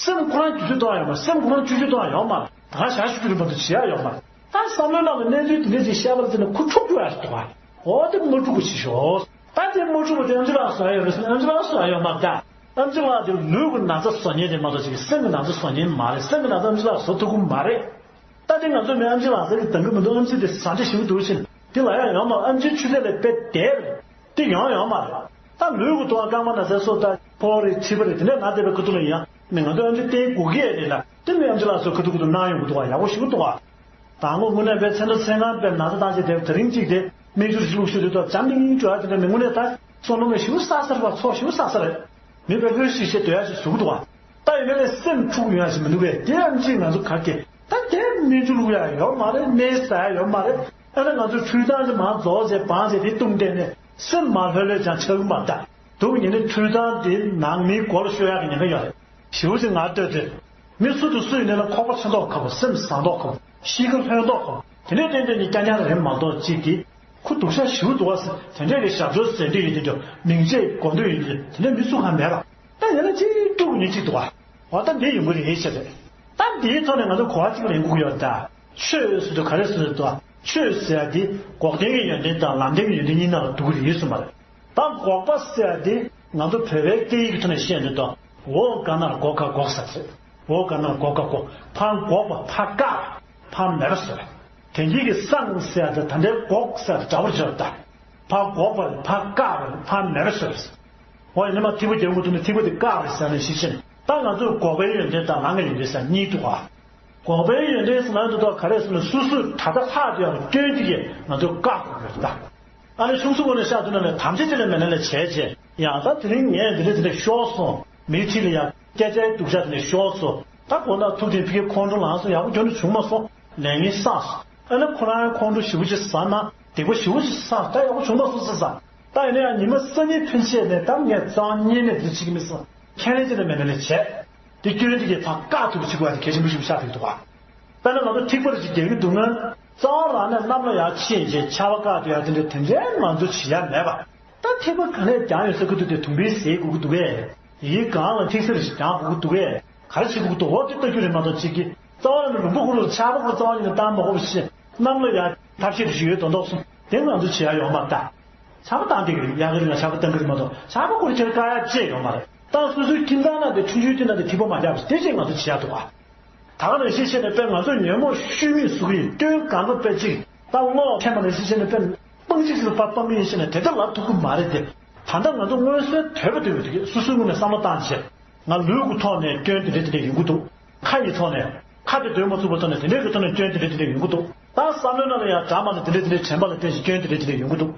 སེམས་ཁོ་རང་བསྒྱུར་བཅོས་གཏོང་ཡ་ཡོད་མ། སེམས་ཁོ་རང་བཅོས་བཅོས་གཏོང་ཡ་ཡོད་མ། ད་ག་ཞག་ཞུ་རྒྱུ་རིན་པོ་འདི་བྱེད་ཡ་ཡོད་མ། ད་བསམ་བློའི་ནང་ལ་གནས་ཚུལ་འདི་འདྲ་ཅིག་བཤད་པ་ལ་བརྟེན་ནས་ཁོ་འཁྲུག་རྒྱུ་ཡ་ཞིག་འདུག་ག་འོ་དེ་མ་འཁྲུག་པ་བྱེད་ཤོག་ད་དེ་མ་འཁྲུག་པ་དེ་ཨམ་ཆི་ལགས་བཟོ་ཡ་ཡོད་རེད་ཟེར་ན། ཨམ་ཆི་ལགས་བཟོ་ཡ་ཡོད་མ་རེད་ད། ཨམ་ཆི་ལགས་དེ་ལུས་ཀྱི་ན་ཚ་བཟོ་མཁན་དེ་མ་གཏོགས་ཅིག་སེམས་ཀྱི་ན་ཚ་བཟོ་མཁན་མ་རེད། སེམས་ཀྱི་ན་ཚ་ཨམ་ཆི་ལགས་བཟོ་ཐུབ་ཀྱི་མ་རེད། ད་དེ་ང་ཚོ་མི་ཨམ་ཆི་ལགས་ཟེར་གྱི་འདང་གི་མི་འདུག་ཨམ་ཆི་དེ་བཟང་ཆ་ཞེ་པོ་འདུག་ཕྱིན་དེ་ལ་ཡང་ཡོང་མ། ཨམ་ཆིའི་ཆུ་ཚད་ལས་དཔེ་དེར་དེ་ཡོང་ཡོང་མ་རེད། ད་ལུས་ཀྱི་ཐོག་རྐང་པ་ན་ཚ་སོགས་ད་ཕོ་རེད་མཁྲིས་པ་རེད་དེ་འདྲ་ན་བསྡད་པའི་ཁ་ཐུག་ལ་ཡང་མི་ང་ཚོ་ཨམ་ཆི་བསྟེན་དགོས་ཀྱི་རེད་ལ། དེ་མི་ཨམ་ཆི་ལགས་ཚོ་ཁ་ཐུག་ཁ་ཐུག་གནང་ཡོང་གི་འདུག་ག་ཡག་པོ་ཞེ་པོ་འདུག་ག་དང་པོ་དངོས་གནས་དཔེ་ཚེ་འདྲ་ཚེ་སྔ་དཔེ་ན་ཚ་བཏང་བྱས་དེ་དེ་རིང་གཅིག་དེ་སྨན་བཅོས་ཅིག་བླུགས་ཤོག་དེ་ཐོག་འཇམ་ཐིང་ཐིང་འགྲོ་ཡ་དེ་འདྲ་མི་དངོས་གནས་ད་བསོད་ནམས་ཞེ་པོ་བསགས་ཚར་བ་ཚོགས་ཞེ་པོ་བསགས་ཚར་རེད། མི་དཔེ་ལྷོད་ཤིག་ཤིག་སྡོད་ཡ་ཞིག་བཟོ་གི་འདུག་ག་ད་ཡིན་ནའི་སེམས་འཁྲུག་ཡོང་ཡ་ཞིག་མི་འདུག་གས། དེ་ཨམ་ཆིས་ང་ཚོ་ག་གེ་ད་དེ་སྨན་བཅོས་བླུག་ཡ་ཡོད་མ་རེད། སྨན་ཟ་ཡ་ཡོད་མ་རེད། ཨ་ནི་ང་ཚོ་འཕྲུལ་ཐང་དེ་མར་རྫོགས་བྱས་སྦངས་བྱས་དེ་བཏུང་བསྡད་ནས་སེམས་མར་ལྷོད་ལྷོད་ཅང་ཆགས་ཀྱི་མ་རེད་ད། སྡུག་ཉེན་ནི་འཕྲུལ་ཐང་དེ་ནང་མིའི་མགོ་ལ་ཤོར་ཡག་གི་ཉེན་ཁ་ཡོད་རེད། ཞེ་པོ་ཅིག་ང་ལྟོས་ཏེ། མི་སུ་དང་སུ་ཡིན་ནའི་ལ་ཁོག་པ་ཆེ་མདོག་ཁ་པོ། སེམས་བཟང་མདོག་ཁ་པོ། གཤིས་ཀ་ལྷོད་མདོག་ཁ་པོ། དེ་ནས་ཏན་ཏན་ནི་རྐྱང་རྐྱང་རེད་མ་གཏོགས་ཅིག་གིས་ཁོ་སྡུག་ཤ་ཞེ་པོ་འདུག་བ་ཟེར། དེ་འདྲས་ཀྱི་ཞབས་བྲོ་ཟེར་འདོད་ཡོད་དེ་འདྲ། མིང་ཆད་གོ་འདོད་ཡོད་དེ་འདྲ། དེ་འདྲས་མི་སུ་གང་མེད་པ། ད་ཡིན་ན་ཅིག་དཀྲུག་ཉེན་ཅིག་འདུག་བ། འོ་ད་འདི་ཡོང་གི་རེད་ཤག་རེད། ད་འདིའི་ཐོག་ནས་ང་ཚོ་གོ་བ་གཅིག་ལེན་དགོས་ཀྱི་ཡོད་རེད་ད། ཆོས་ཟེར་དུས་ག་རེ་ཟེར་དུས། ཆོས་ཟེར་ཡ་འདི་འགོག་བདེན་གྱི་ཡོན་ཏན་དང་ལམ་བདེན་གྱི་ཡོན་ཏན་གཉིས་ནང་ལ་འདུ་གི་རེད་གསུངས་པ་རེད། ད་འགོག་པ་ཟེར་ཡ་དེ་ང་ཚོ་བོད་པའི་སྐད་ཡིག་གི་ཐོག་ནས་བཤད་འདོད་དོ། འོ་ག་ན་འགོག་ག་འགོག་ཟེར་ཚེ། འོ་ག་ན་འགོག་ག་འགོག་ཕར་འགོག་པ་ཕར་བཀག་ཕར་མེད་པ་ཟེར། དེང་གི་གི་སངས་ཟེར་ཡ་དེ་ད་ལྟའི་འགོག་ཟེར་ཡ་དེ་འདྲ་པོ་བརྗོད་ད། ཕར་འགོག་པ་ཕར་བཀག་པ་ཕར་མེད་པ་ཟེར། འོ་ཡིན་ན་མ་ཐིགས་པ་རྒྱབ་མ་ཐུབ་ན་ཐིགས་པ་དེ་བཀག་པ་ཟེར་ནས་ཤེས་ཤེས། ད་ང་ཚོས་འགོག་པའི་ཡོན་ཏན་དང་ལམ་གྱི་ཡོན་ཏན་ཟེར་གཉིས་འདུག་ག་འགོག་པའི་ཡོན་ཏན་ཟེར་ན་འདི་ཐོག་ག་རེ་ཟེར་ན་སོ་སོས་ད་ལྟ་ལྷག་བསྡད་ཡོད་པའི་སྐྱོན་དེ་གིས་ང་ཚོས་བཀག་དགོས་ཀྱི་རེད་ད། ཨ་ནི་ཆུང་སུ་ངོས་ནས་བཤད་དུས་ན་ནས་དམ་བཅའ་ཅིག་ལ་མེད་ན་ལས་བྱས་རྗེས་ཡང་ད་དེ་རིང་ངས་འདི་འདྲ་འདི་འདྲ་ཤོར་སོང་། མིའི་འཁྲིས་ལ་ཡང་སྐད་ཆའི་སྡུག་ཅག་དེ་འདྲ་ཤོར་སོང་། ད་དགོང་དག་ཐུག་དེ་ཕ་གིའི་ཁོང་ཁྲོ་ལངས་སོང་། ཡག་པོ་ཁྱོན་ནས་བྱུང་མ་སོང་། ལས་ངན་བསགས་སོང་། ཨ་ནི་ཁོ་རང་ཁོང་ཁྲོ་ཞེ་པོ་ཅིག་ཟ་ན་སྡིག་པ་ཞེ་པོ་ཅིག་བསགས། ད་ཡག་པོ་བྱུང་མ་སོང་ཟེར་ས། ད་ཡིན་ན་ཡང་ཉི་མ་སང་ཉིན་ཕན་ཆད་ནས་ད་ངས་རྩ་བ་ཉིད་ནས་འདི་བྱེད་ཀྱི་མི་སོང་། ཁས་ལེན་ཅིག་ལ་མེད་ན་ལས་བྱས། དེ་སྐྱོན་དེ་གིས་ཕར་བཀག་ཐུབ་པ་བྱེད་དགོས་པ་དེ་གལ་ཆེན་པོ་ཞིག་ཆགས་ཀྱི་འདུག་ག་དཔེར་ན་ང་ཚོ་ཐིགས་པ་རེ་ཞིག་རྒྱག་གི་འདུག་ན། རྩ་བ་རང་ནས་གནམ་ལ་ཡར་ཕྱིན་བྱས་ཆར་པ་བཀག་དུས་ཡར་དེ་འདྲ་དེ་འདྲའི་ང་ཚོ་བྱེད་ཡ་མེད་པ། ད་ཐིགས་པ་ག་ནས་རྒྱག་ཡོད་ཟེར་གི་འདུག་དེ་དུམ་བུའི་ཟས་དགོས་ཀྱི་འདུག་གས། ཡི་གེ་གང་ལ་ཐིགས་སེ་རེ་ཞིག་རྒྱག་དགོས་ཀྱི་འདུག་གས། ག་རེ་བྱེད་དགོས་ཀྱི་འདུག་འོ་དེ་ལྟ་རྒྱུ་རེད་མ་གཏོགས་གཅིག་གིས་རྩ་བ་ནས་ལུང་པ་ཁོ་རང་ཆར་པ་ཁོ་རྩ་བ་ཉིད་ནས་བཏང་མ་དགོས་པ་ཞིག་གནམ་ལ་ཡར་ཐབས་ཤེས་རེ་ཞིག་ཡོད་མདོག་མདོག་གསུངས་དེ་ང་ཚོ་བྱེད་ཡ་ཡོད་མ་རེད་ད། ཆར་པ་བཏང་བསྡད་ཀྱི་རེད། ཡག་གི་རེད་ལ་ཆར་པ་བཏང་གི་རེད་མ་གཏོགས་ཆར་པ་ཁོ་རང་ཁྱེར་བཀག་ཡ་ཅི་ཡང་ཡོད་མ་རེད། ད་སོ་སོའི་ཁྱིམ་ཚང་ནང་དེ་ཆུང་ཆུང་དེ་ནང་དེ་ཐིགས་པ་མ་རྒྱག་པ་དེ་ཅིག་ང་ཚོ་བྱེད་ཡ་འདུག་ག། ད་ག་ནང་བཞིན་བྱས་ནས་དཔེ་ང་ཚོ་ཉོན་མོངས་ཤུལ་མིག་བཟོ་གི་ཡིན། སྐྱོན་གང་ག་དཔེ་ཅིག་ད་རྔོག་འཐེན་པ་ནང་བཞིན་བྱས་ནས་དཔེ་སྤང་གཅིག་ཅིག་ལ་ཕར་སྤང་གི་ཡིན་ཞེ་ན་དེ་ལྟར་ལབ་ཐུབ་ཀྱི་མ་རེད་དེ། ད་ལྟ་ང་ཚོ་མངོན་གསལ་དོད་པ་དོད་པ་དེ་སོ་སོའི་ངོས་ནས་བསམ་བློ་བཏང་བྱས། ང་ལུས་ཀྱི་ཐོག་ནས་སྐྱོན་དེ་འདྲ་དེ་འདྲ་ཡོང་གི་འདུག་ཁ་ཡི་ཐོག་ནས། ཁ་དེ་སྡོད་མ་ཚུགས་པའི་ཐོག་ནས་དེ་འདྲའི་གི་ཐོག་ནས་སྐྱོན་དེ་འདྲ་དེ་འདྲ་ཡོང་གི་འདུག་ད་བསམ་བློའི་ནང་ལ་ཡང་དྲན་མ་ལ་དེ་འདྲ་དེ་འདྲ་དྲན་པ་ལ་བརྟེན་ཞིང་སྐྱོན་དེ་འདྲ་དེ་འདྲ་ཡོང་གི་འདུག་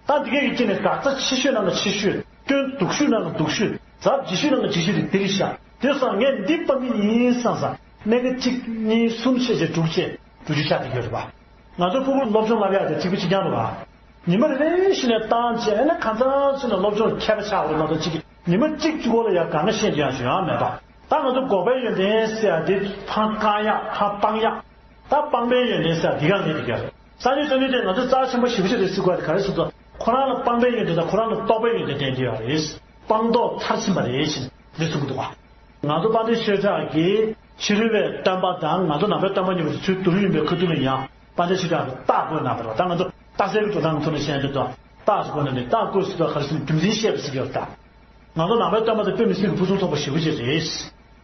ད་འདི་གའི་གི་སྐྱེ་ནས་དགག་རྩ་ཆེ་ཤོས་ནང་གི་ཆེ་ཤོས། སྐྱོན་སྡུག་ཤོས་ནང་གི་སྡུག་ཤོས། ཛབ་ལྗིད་ཤོས་ནང་གི་ལྗིད་ཤོས་དེ་དེ་རེད་ཤག་དེ་སོང་ངས་འདི་སྤང་གི་ཡིན་བསམ་བསམ་གནད་འགག་གཅིག་གཉིས་གསུམ་བྱས་བྱས་དྲུག་བྱས་དྲུག་ཅུ་ཆགས་བསྡད་ཡོད་རེད་པ། ང་ཚོ་ཕྲུ་གུ་སློབ་སྦྱོང་བསླབ་ཡག་དེ་གཅིག་པུ་གཅིག་རྐྱང་རེད་པ། ཉི་མ་རེ་རེ་བཞིན་ནས་བཏང་བྱས་ཨ་ནི་གང་ཚང་ཚུད་ནས་སློབ་སྦྱོང་མཁས་པ་ཆགས་པ་རེད་མ་གཏོགས་གཅིག་གི་ཉི་མ་གཅིག་གཅིག་པོ་ལ་ཡང་གང་ག་ཤེས་ཀྱི་ཡང་ཞུ་ཡང་མེད་པ། ད་ང་ཚོ་འགོག་པའི་ཡོན་ཏན་ཟེར་ཡ་དེ་ཕར་བཀག་ཡག་ཕར་སྤང་ཡག་ད་སྤང་པའི་ཡོན་ཏན་ཟེར་ཡ་དེ་ག་ངེས་དེ་ག་རེད། སང་ཉིན་སང་ཉིན་དེ་ང་ཚོ་རྩ་ཆེན་པོ་ཞེ་པོ་ཅིག་རེད་ཟེར་དགོས་ཡ་དེ་ག་རེ་ཟེར་ཚོ་ཁོ་རང་ལ་སྤང་པའི་ཡོན་ཏན་དང་ཁོ་རང་ལ་རྟོགས་པའི་ཡོན་ཏན་ལྡན་གྱི་ཡོད་རེད། སྤངས་རྟོགས་མཐར་ཕྱིན་པ་རེད་ཅེས་འདི་གསུང་གི་འདུག་བ། ང་ཚོ་དཔལ་ལྡན་ཆོས་གྲགས་ཀྱིས་ཕྱི་རོལ་པའི་སྟོན་པ་དང་ང་ཚོ་ནང་པའི་སྟོན་པ་གཉིས་པོ་དེ་ཚུར་བསྡུར་ཡིན་པའི་ཁ་ཐུག་ལ་ཡང་དཔལ་ལྡན་ཆོས་གྲགས་ཀྱིས་རྟགས་བཀོད་གནང་བ་རེད། ད་ང་ཚོ་རྟགས་གསལ་གྱི་འགྲོ་སྟངས་ཐོག་ནས་བཤད་ཡོད་དོ། རྟགས་སུ་བཀོད་ན་ནི་རྟགས་བཀོད་ཟེར་བ་ག་རེ་ཟེར་ན་རྒྱུ་མཚན་བཤད་པ་ཟེར་གྱི་ཡོད་ད། ང་ཚོ་ནང་པའི་སྟོན་པ་དེ་དཔེ་མི་སྲིད་ཀྱི་ཕུན་སུམ་ཚོགས་པ་ཞེ་པོ་ཅིག་རེད།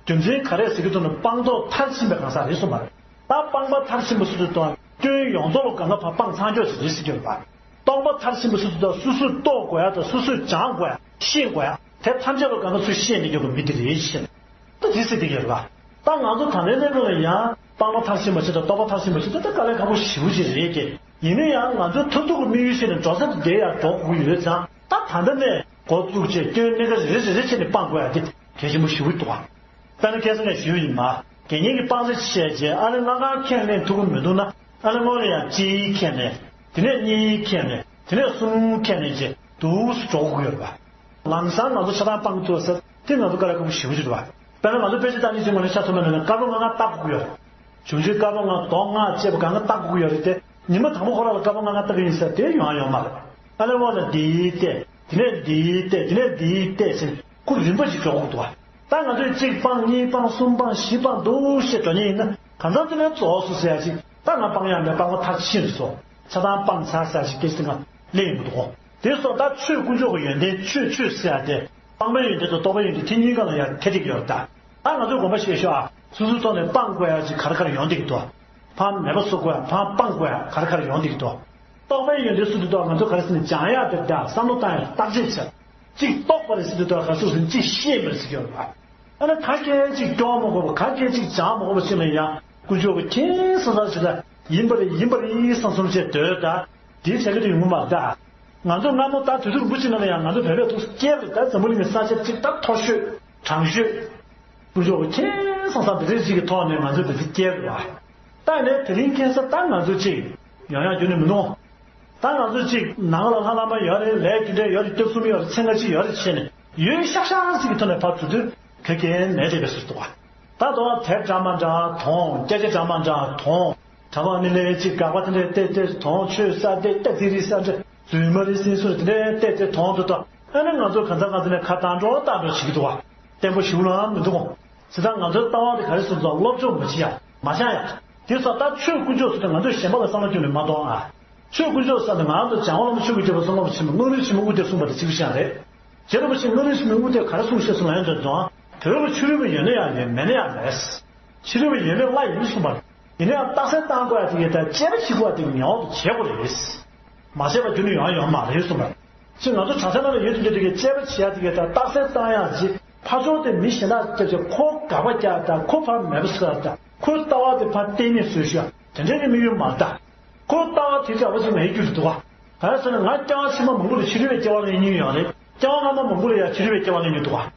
རྒྱུ་མཚན་ག་རེ་ཟེར་གྱི་འདུག་ན་སྤངས་རྟོགས་མཐར་ཕྱིན་པའི་གང་ཟག་རེད་གསུངས་པ་རེད། ད་སྤངས་པ་མཐར་ཕྱིན་པ་སུ་དེ་དང་སྐྱོན་ཡོངས་རྫོགས་ལ་གང་ག་ཕར་སྤངས་ཚར་ཆོག་ཟེར་རེད་ཟེར་གྱི་ཡོད་པ། རྟོགས་པ་མཐར་ཕྱིན་པ་སུ་དེ་དང་སོ་སོས་རྟོགས་དགོས་ཡ་དང་སོ་སོས་སྦྱང་དགོས་ཡ་ཤེས་དགོས་ཡ་དེ་ཐམས་ཅད་ལ་གང་ག་ཚུར་ཤེས་ནས་ཡོད་པ་མི་དེ་རེད་ཟེར། ད་དེ་ཟེར་དེ་ཡོད་རེད་པ། ད་ང་ཚོ་ད་ལྟའི་གནས་སྐབས་ལ་ཡང་སྤངས་པ་མཐར་ཕྱིན་པ་ཞིག་དང་རྟོགས་པ་མཐར་ཕྱིན་པ་ཞིག་ད་ལྟ་དཀའ་ལས་ཁག་པོ་ཞེ་པོ་ཅིག་རེད་ཀྱི། ཡིན་ན་ཡང་ང་ཚོའི་མཐར་ཐུག་གི་དམིགས་ཡུལ་ཤེས་ནས་འགྲོ་ས་དེ་འདྲ་ཡང་འགྲོ་དགོས་ཀྱི་ཡོད་ཙང་ད་ད་ལྟ་ནས་འགོ་བཙུགས་བྱས་སྐྱོན་སྣ་ཁ་རེ་རེ་རེ་བྱས་ནས་སྤང་དགོས་ཡ་དེ་གལ་ཆེན་པོ་ཞེ་པོ་འདུག་ཨ། དཔེར་ན་ཁ་སང་ནས་ཞུས་ཡིན་མ། དགེ་བསྙེན་གྱི་སྤང་བྱ་བཤད་རྗེས་ཨ་ནི་ལྷ་ཁང་ཁས་ལེན་ཐུབ་ཀྱི་མི་འདུག་ན་ཨ་ནི་སྔོན་ལ་ཡང་གཅིག་ཁས་ལེན། དེ་ནས་གཉིས་ཁས་ལེན། དེ་ནས་གསུམ་ཁས་ལེན་བྱས་འདུག་སེ་འགྲོ་དགོས་ཀྱི་ཡོད་རེད་པ། ལམ་སང་ང་ཚོ་ཆགས་སྡང་སྤང་ཐུབ་ས་དེ་ང་ཚོ་དཀའ་ལས་ཁག་པོ་ཞེ་པོ་ཅིག་རེད་པ། དཔེར་ན་ང་ཚོ་དཔེ་ཆ་ལྟ་ནས་ཅིག་ངོས་ནས་ཆ་མཚོན་པ་ན་ནི་བཀའ་པོད་ལྔ་ལྔ་ལྟ་དགོས་ཀྱི་ཡོད་རེད། བྱུང་ཆོས་བཀའ་པོད་ལྔ་མདོ་ལྔ་བཅས་པ་གང་ག་ལྟ་དགོས་ཀྱི་ཡོད་རེད་དེ། ཉི་མ་དང་པོ་ཁོ་རང་ལ་བཀའ་པོད་ལྔ་ལྔ་ལྟ་གི་ཡིན་ཟེར་དེ་ཡོང་ཡ་ཡོད་མ་རེད། ཨ་ནི་འོག་ལ་འདིའི་ལྟས། དེ་ནས་འདིའི་ལྟས། དེ་ནས་འདིའི་ལྟས་ཟེར་ཁོ་རིམ་པ་ཞིག་འཇོག་དགོས་འདུག་བ། ད་ང་ཚོས་གཅིག་སྤང་གཉིས་སྤང་གསུམ་སྤང་བཞི་སྤང་འདུག་ཞེས་འགྲོ་མཁན་ཡིན་ན་གང་ཚང་དེ་ནས་རྫོགས་སོང་ཟེར་ཡ་ཅིག་ད་ང་སྤང་ཡ་མེད་སྤང་བ་མཐར་ཕྱིན་སོང་། ཆགས་སྡང་སྤངས་ཚར་ཟེར་ཡ་ཅིག་སྐད་ཆ་ང་ལེན་ཡོང་གི་འདུག་དེ་སོགས་ད་ཆོས་དཀོན་མཆོག་གི་ཡོན་ཏན་ཆོས་ཆོས་ཟེར་ཡ་དེ་སྤང་བའི་ཡོན་ཏན་དང་རྟོགས་པའི་ཡོན་ཏན་དེ་གཉིས་ཀ་ལ་ཡང་ཐེ་ཐིག་ཡོད་ད། ད་ང་ཚོས་དགོངས་པ་བཞེས་ཤོག་ཨ། སོ་སོའི་ཐོག་ནས་སྤང་དགོས་ཡ་ཅིག་ག་རེ་ག་རེ་ཡོང་བསྡད་ཀྱི་འདུག་ཕར་མེད་པ་བཟོ་དགོས་ཡ་ཕར་སྤང་དགོས་ཡ་ག་རེ་ག་རེ་ཡོང་བསྡད་ཀྱི་འདུག་རྟོགས་པའི་ཡོན་ཏན་སུ་དེ་དག་ང་ཚོ་ག་རེ་ཟེར་ན་སྦྱང་ཡག་དེ་དག་བསམ་བློ་བཏང་ཡག་བརྟག་དཔྱད་བྱས། གཅིག་རྟོགས་པ་རེད་ཟེར་དུས་དག་ག་ཚོད་ཟིན་གཅིག་ཤེས་པ་རེད་ཟེར་གྱི་ཡོད་པ། ཨ་ནི་ག་གེ་གཅིག་སྐྱོང་མ་དགོས་པ་ག་གེ་གཅིག་སྦྱང་མ་དགོས་པ་ཞིག་ལ་ཡང་ཀུན་སྤྱོད་པ་ཁྱེད་སང་སང་ཞིག་ལ་ཡིན་པ་རེད་ཡིན་པ་རེད་བསམ་བསམ་བྱས་སྡོད་ད། དེའི་བྱ་གི་དེ་ཡོང་གི་མ་རེད་ད། ང་ཚོ་སྔ་མོ་ད་དུས་ཚོད་རིང་པོ་ཅིག་ནང་ལ་ཡང་ང་ཚོ་བོད་པའི་ཐོག་སྐྱེས་པ་རེད་ད། འཛམ་བུ་གླིང་གི་ས་ཆ་གཅིག་ད་མཐོ་ཤོས་དྲང་ཤོས། ཀུན་སྤྱོད་པ་ཁྱེད་སང་སང་དེ་འདྲའི་ཅིག་གི་ཐོག་ནས་ང་ཚོ་དེ་ཚོ་སྐྱེལ་དགོས་པ། ད་ནས་དེ་རིང་ཁ་སང་ད་ང་ཚོ་ཅིག་ཡོང་ཡག་རྒྱུ་ནི་མི་འདུག་ད་ང་ཚོ་ཅིག་ནང་ལ་ལྷ་བླ་མ་ཡོད་རེད། ལས་རྒྱུ་འབྲས་ཡོད་རེད། སྐྱབས་གསུམ་ཡོད་རེད། ཚེ་སྔ་ཕྱི་ཡོད་རེད་བྱས་ནས་ཡོད་ཤག་ཤག་ཅིག་གི་ཐོག་ནས་ཕར་འགྲོ་དུས་ག་གེ་མེད་བསྡད་པའི་ཟུར་འདུག་པ། ད་དོ་དེབ་འདྲ་མ་འདྲ་མཐོང་། སྐད་ཆ་འདྲ་མ་འདྲ་མཐོང་། གྲྭ་པ་མི་ལས་ཅིག་དགག་པ་དེ་འདྲས་བལྟས་བལྟས་མཐོང་། ཆོས་ས་བལྟས་བལྟས་ཙི་རི་ས་འདྲ་རྫུན་མ་རི་སིན་སུར་དེ་འདྲས་བལྟས་བལྟས་མཐོང་དུ་ད། ཨ་ནི་ང་ཚོ་ག་ཚ་ག་ཚ་ནས་ཁ་བཏང་འགྲོ་བཏང་འགྲོ་བྱེད་ཀྱི་འདུག་པ། བརྟན་པོ་ཞིག་ལ་མི་འདུག་གོ། ཇི་ལྟར་ང་ཚོའི་ལྟ་བ་དེ་ག་རེ་སོང་ཙང་སློབ་སྦྱོང་མ་བྱེད་ཡ་མ་བྱ་ཡ། དེ་ཙང་ད་ཆོས་དཀོན་མཆོག་ཟེར་ཏེ་ང་ཚོས་གཞན་པ་ལ་བསམ་བློ་བསྐྱོན་ནས་མ་གཏོང་ཨ། ཆོས་དཀོན་མཆོག་ཟེར་ཏེ་ང་ཚོ་བྱང་བ་ལམ་ཆོས་ཀྱི་རྒྱལ་པོ་བསམ་བློ་ཆེན་པོ་མངའ་རིས་ཆེན་པོའི་དབུ་ཏེ་གསུངས་པ་དེ་གཅིག་པུ་ཤེས་རེད། རྗེ་རིན་པོ་ཆེ་མངའ་རིས་ཆེན་པོའི་དབུ་ཏེ་ག་རེ་གསུངས་ཤེས་སོང་ལ་ཡང་འདོད་དོ། བོད་ལ་ཕྱི་རོལ་པ་ཡོད་ན་ཡང་ཡོད་མེད་ན་ཡང་མེད། ཕྱི་རོལ་པ་ཡོད་མེད་ལ་ཡིན་གསུངས་པ་རེད། ཡིན་ན་ཡང་རྟགས་གསལ་བཏང་དགོས་ཡ་དེ་ཡོད་ད་དཔྱད་པ་བྱེད་དགོས་ཡ་དེ་ཉོག་ཏུ་བྱེད་དགོས་རེད། མ་བྱས་པ་རྒྱུ་ནི་ཡོང་ཡོང་མ་རེད་གསུངས་པ། ཅིག་ང་ཚོ་གྲྭ་ས་ནང་ལ་ཡོད་དུས་འདྲ་དེ་གའི་དཔྱད་པ་བྱེད་ཡ་དེ་གའི་ད་རྟགས་གསལ་བཏང་ཡ་ཅིག་ཕར་ཕྱོགས་དེ་མི་གཞན་དག་སྐྱབས་བྱས་ཁོ་དགག་པ་རྒྱག་ད་ཁོ་ཕར་མེད་པ་བཟོ་ཡ་ད་ཁོའི་ལྟ་བ་དེ་ཕར་བརྟན་ནས་བཟོས་ཤོག་ཡ་དེ་འདྲའི་གི་དམིགས་ཡུལ་མ་རེད་ད། ཁོའི་ལྟ་བ་དེ་འདྲ་བ་ཅིག་མེད་རྒྱུ་རེད་འདུག་ག། ག་རེ་ཟེར་ན་ང་སྐྱེ་བ་ཕྱི་མ་མང་པོ་ལ་ཕྱི་རོལ་པའི་སྐྱེ་བ་ལེན་མྱོང་ཡོད་རེད། སྐྱེ་བ་སྔ་མ་མང་པོ་ལ་ཡང་ཕྱི་རོལ་པའི་སྐྱེ་བ་ལེན་མྱོང་འདུག་ག།